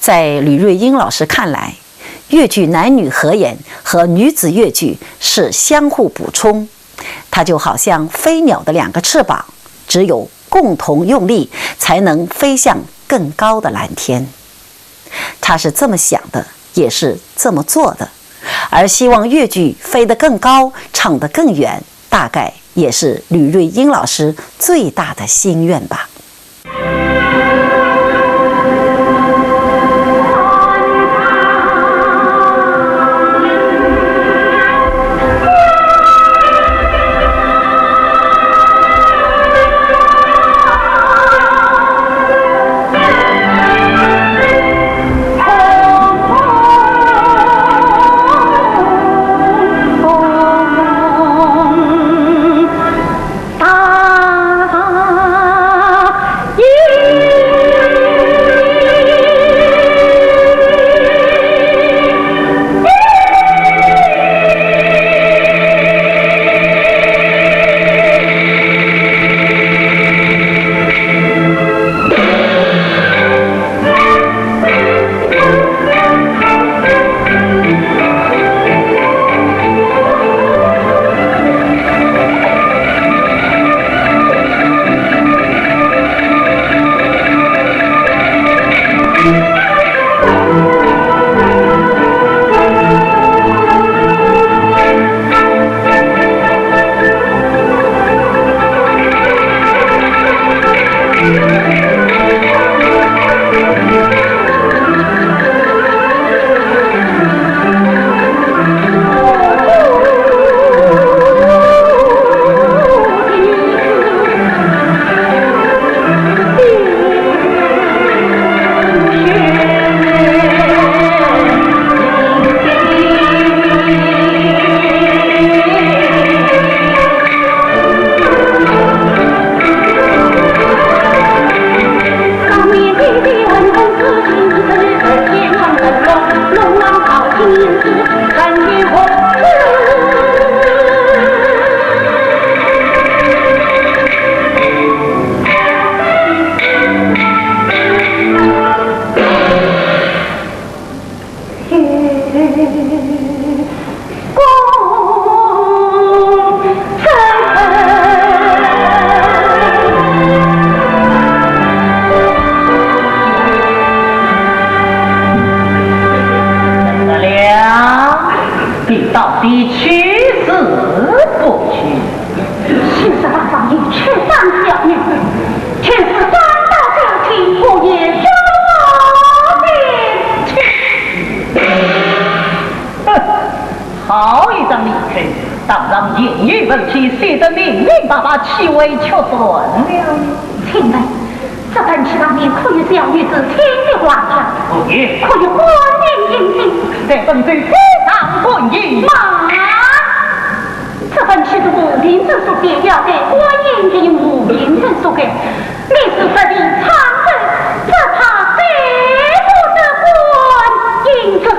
在吕瑞英老师看来，越剧男女合演和女子越剧是相互补充，它就好像飞鸟的两个翅膀，只有共同用力，才能飞向更高的蓝天。他是这么想的，也是这么做的。而希望越剧飞得更高，唱得更远，大概也是吕瑞英老师最大的心愿吧。好一张面孔，当场言语问题写得明明白白，岂会错乱了？请问，这本戏上面可有小女子千里花香？可有。可有观音印记？在本奏非常观音。慢！这本戏是无名指所写，要对观音的无名指所改。 你是不提唱的，只怕谁不得观音之功。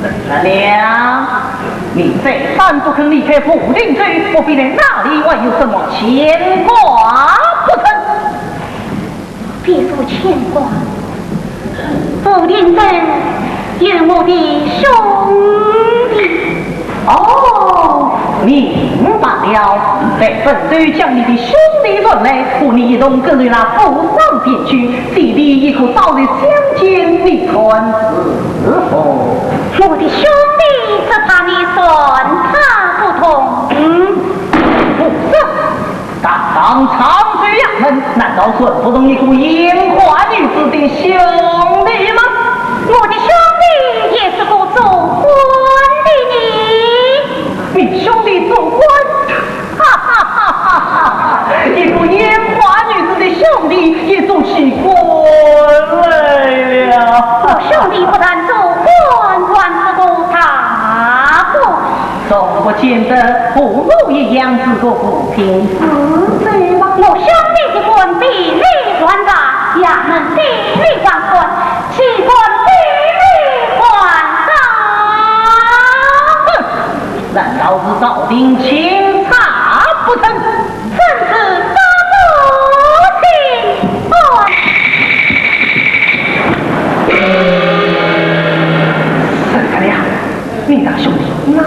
怎么了？你再三不肯离开武定州，我便在那里还有什么牵挂不成？ 别说牵挂，武定州有我的兄弟。哦，明白了。待本州将你的兄弟传来，和你一同跟随那和尚前去，这里也可早日相见，你看如何？我的兄弟，只怕你算他不同。嗯，不是。 堂堂常州衙门，难道算不中一个烟花女子的兄弟吗？我的兄弟也是个做官的呢。你兄弟做官？哈哈哈哈哈哈！一个烟花女子的兄弟也做起官来了。我兄弟不但做官，还是个大官。 总不见得和我一样是个普平之辈吧？我兄弟的官比你还大，衙门比你还宽，机关比你还高。哼，难道是朝廷钦差不成？正是这个情况。沈德亮， 你那兄弟哪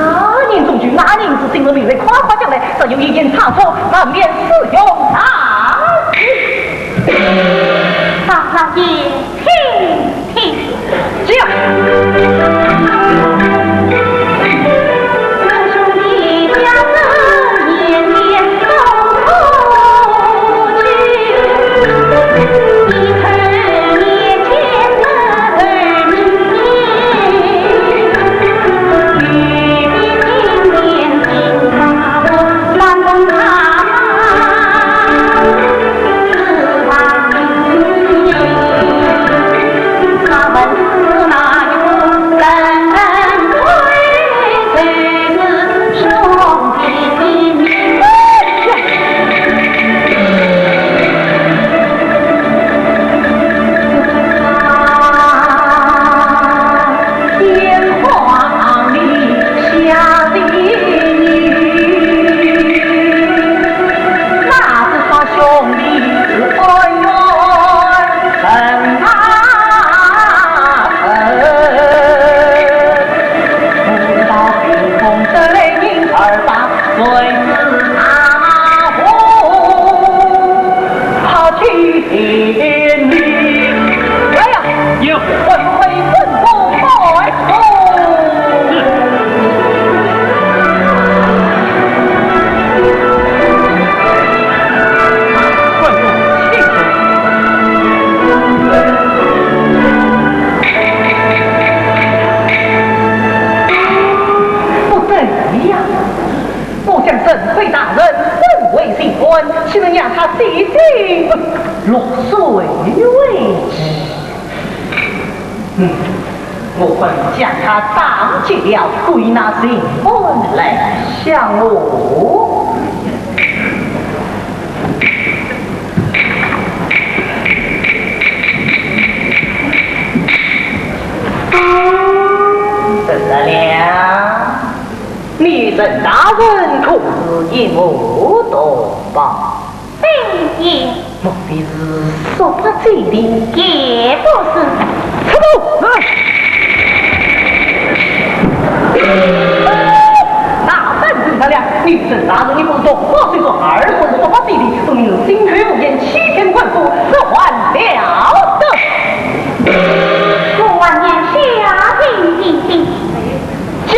年中举，那人是姓甚名谁，快快讲来，这有一言差错，难免使用大刑。大老爷，请听。讲。哎呀，有。快快滚出来！是。滚出去！不对呀！ 我想沈妃大人身为新官，岂能让他洗心落水为止？嗯，我不如将他打劫了，归纳新官来相我。沈德亮。 你沈大人可是一无多报？非也。莫非是说法之人？也不是。出来！大胆沈德亮，你沈大人一不是说法之人，二不是说法之人，分明是心怀不軌，欺骗官府，这还了得？我愿下令一听。讲。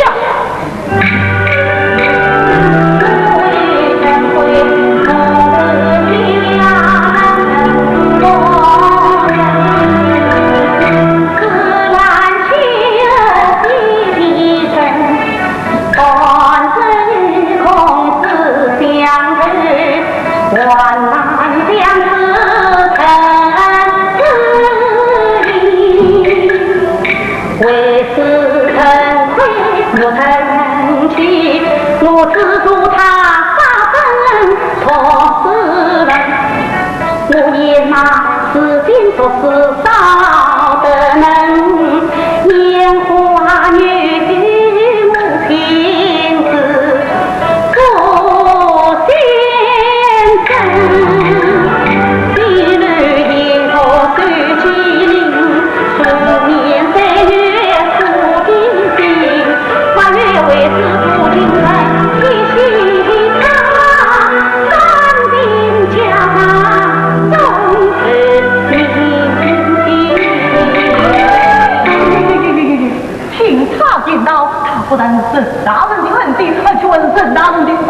听他言道，他不但是沈大人的恩弟，还去问沈大人的本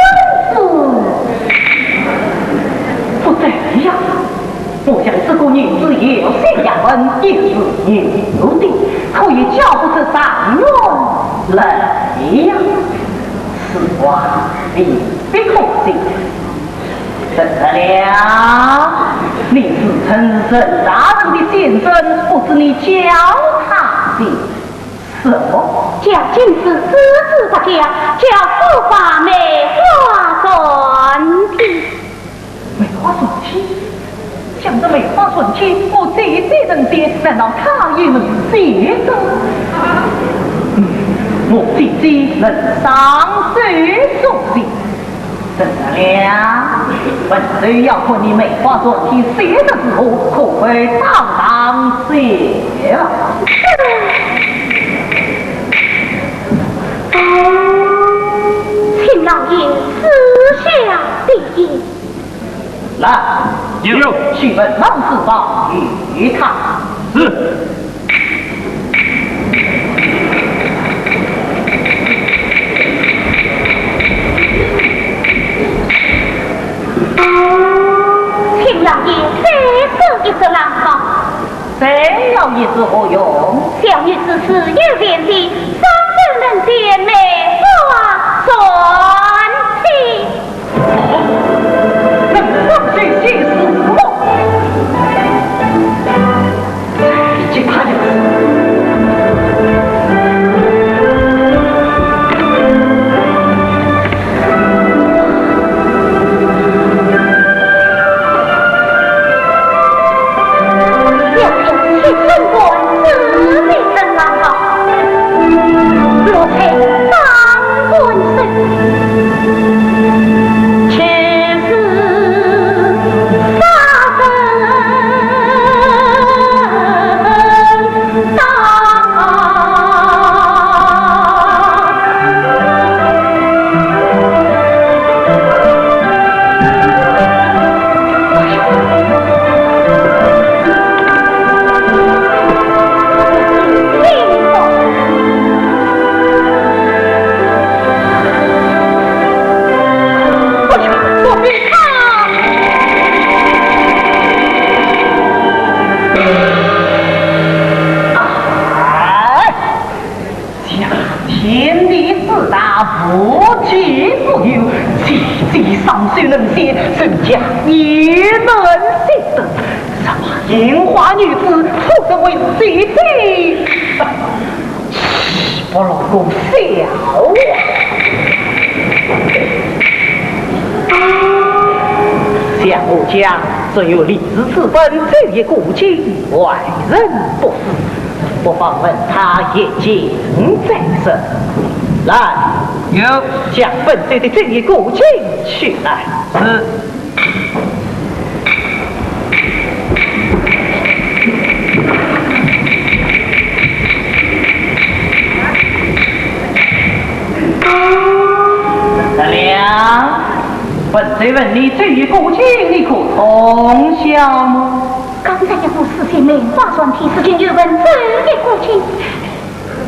事。不对呀，我想这个人是有些学问，也是有的，可以教不出状元来呀。此话你不可信。沈德亮，你自称沈大人的先生，不知你教他的 什么？教进士，字子不教，教书法、描画、篆帖。描画篆帖？想这描画篆帖，我姐姐能写，难道他也能写得？嗯，我姐姐能上手书写。 沈德亮，本官要看你描画篆帖写得如何，可否当场写了？哦，此来，有。去问王世宝，与他。是。请老爷再说一次狼藉。 再要一次何用？小女子自幼练剑，双手能剑，梅花传奇。那双手写诗么？再给他一次。 小姐，请升官，子弟升堂，落彩当官手。其实杀人 哎，家天地之大，无奇不有，姐姐双手能写，人家也能写得。什么银花女子，出身为姐姐，岂不落个笑话？想我家只有李氏之分，这一古今，外人不知。 不妨问他一见再说。来，有。将本州的这一古今取来。是。大梁，本州问你这一古今，你可通晓么？ 刚才一个书信梅花传奇，如今又问这一古今，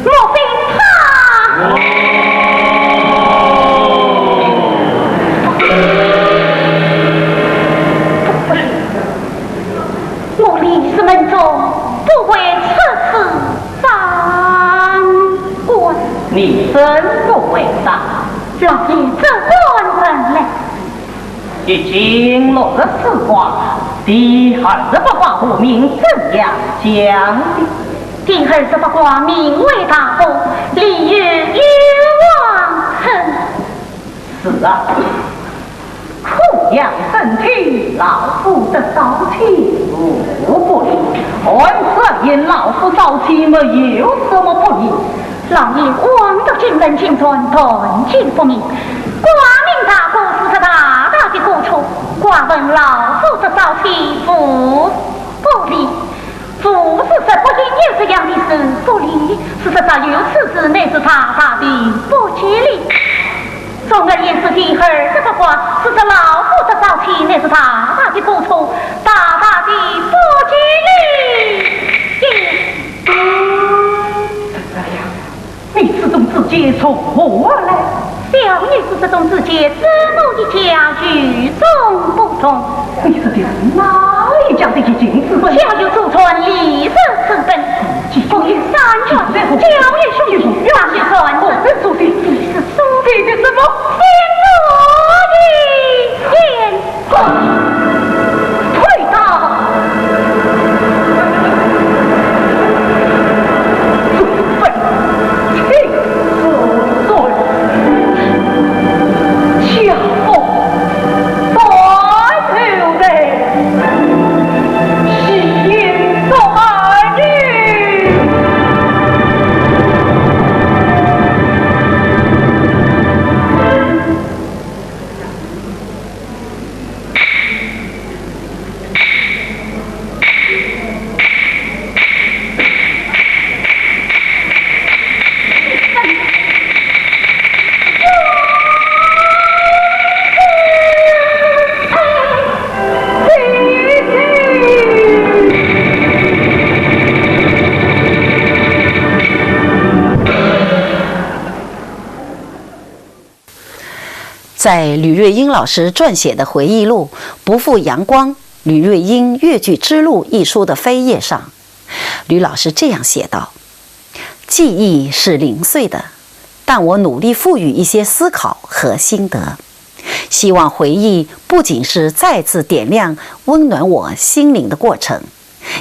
莫非他？不会，我李氏门中不会出此стран官。你怎不会答？老爷，这官人呢？ 易经六十四卦，第二十八卦卦名怎样讲的？第二十八卦名为大风，里有幽王称。是啊，枯杨生青，老夫得早起无不利。按此而言，老夫早起没有什么不利。 老爷枉读经纶经传，断句不明。卦名大过，是说大大的过错。卦问老夫得早起无不利，无是说不应有这样的事，不利是说早有此事，乃是大大的不吉利。总而言之，第二十八卦是说老夫得早起，乃是大大的过错，大大的不吉利。怎么样？ 你这种知见从何而来？小女子这种知见，自母一家与众不同。你说的是哪一家的一经之本？小女祖传李氏之本，共有三卷，交与兄弟，上有传说。何人所写？李氏所写。写的什么？新罗的仙。 快，快打！子非亲子孙，家父断后代，岂应作儿女？在吕瑞英老师撰写的回忆录《不负阳光：吕瑞英越剧之路》一书的扉页上，吕老师这样写道：记忆是零碎的，但我努力赋予一些思考和心得。希望回忆不仅是再次点亮温暖我心灵的过程，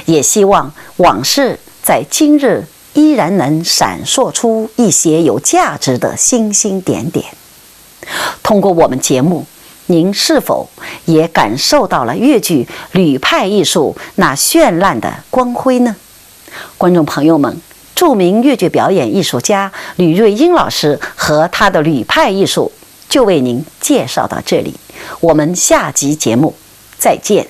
也希望往事在今日依然能闪烁出一些有价值的星星点点。通过我们节目，您是否也感受到了越剧吕派艺术那绚烂的光辉呢？观众朋友们，著名越剧表演艺术家吕瑞英老师和他的吕派艺术就为您介绍到这里，我们下集节目再见。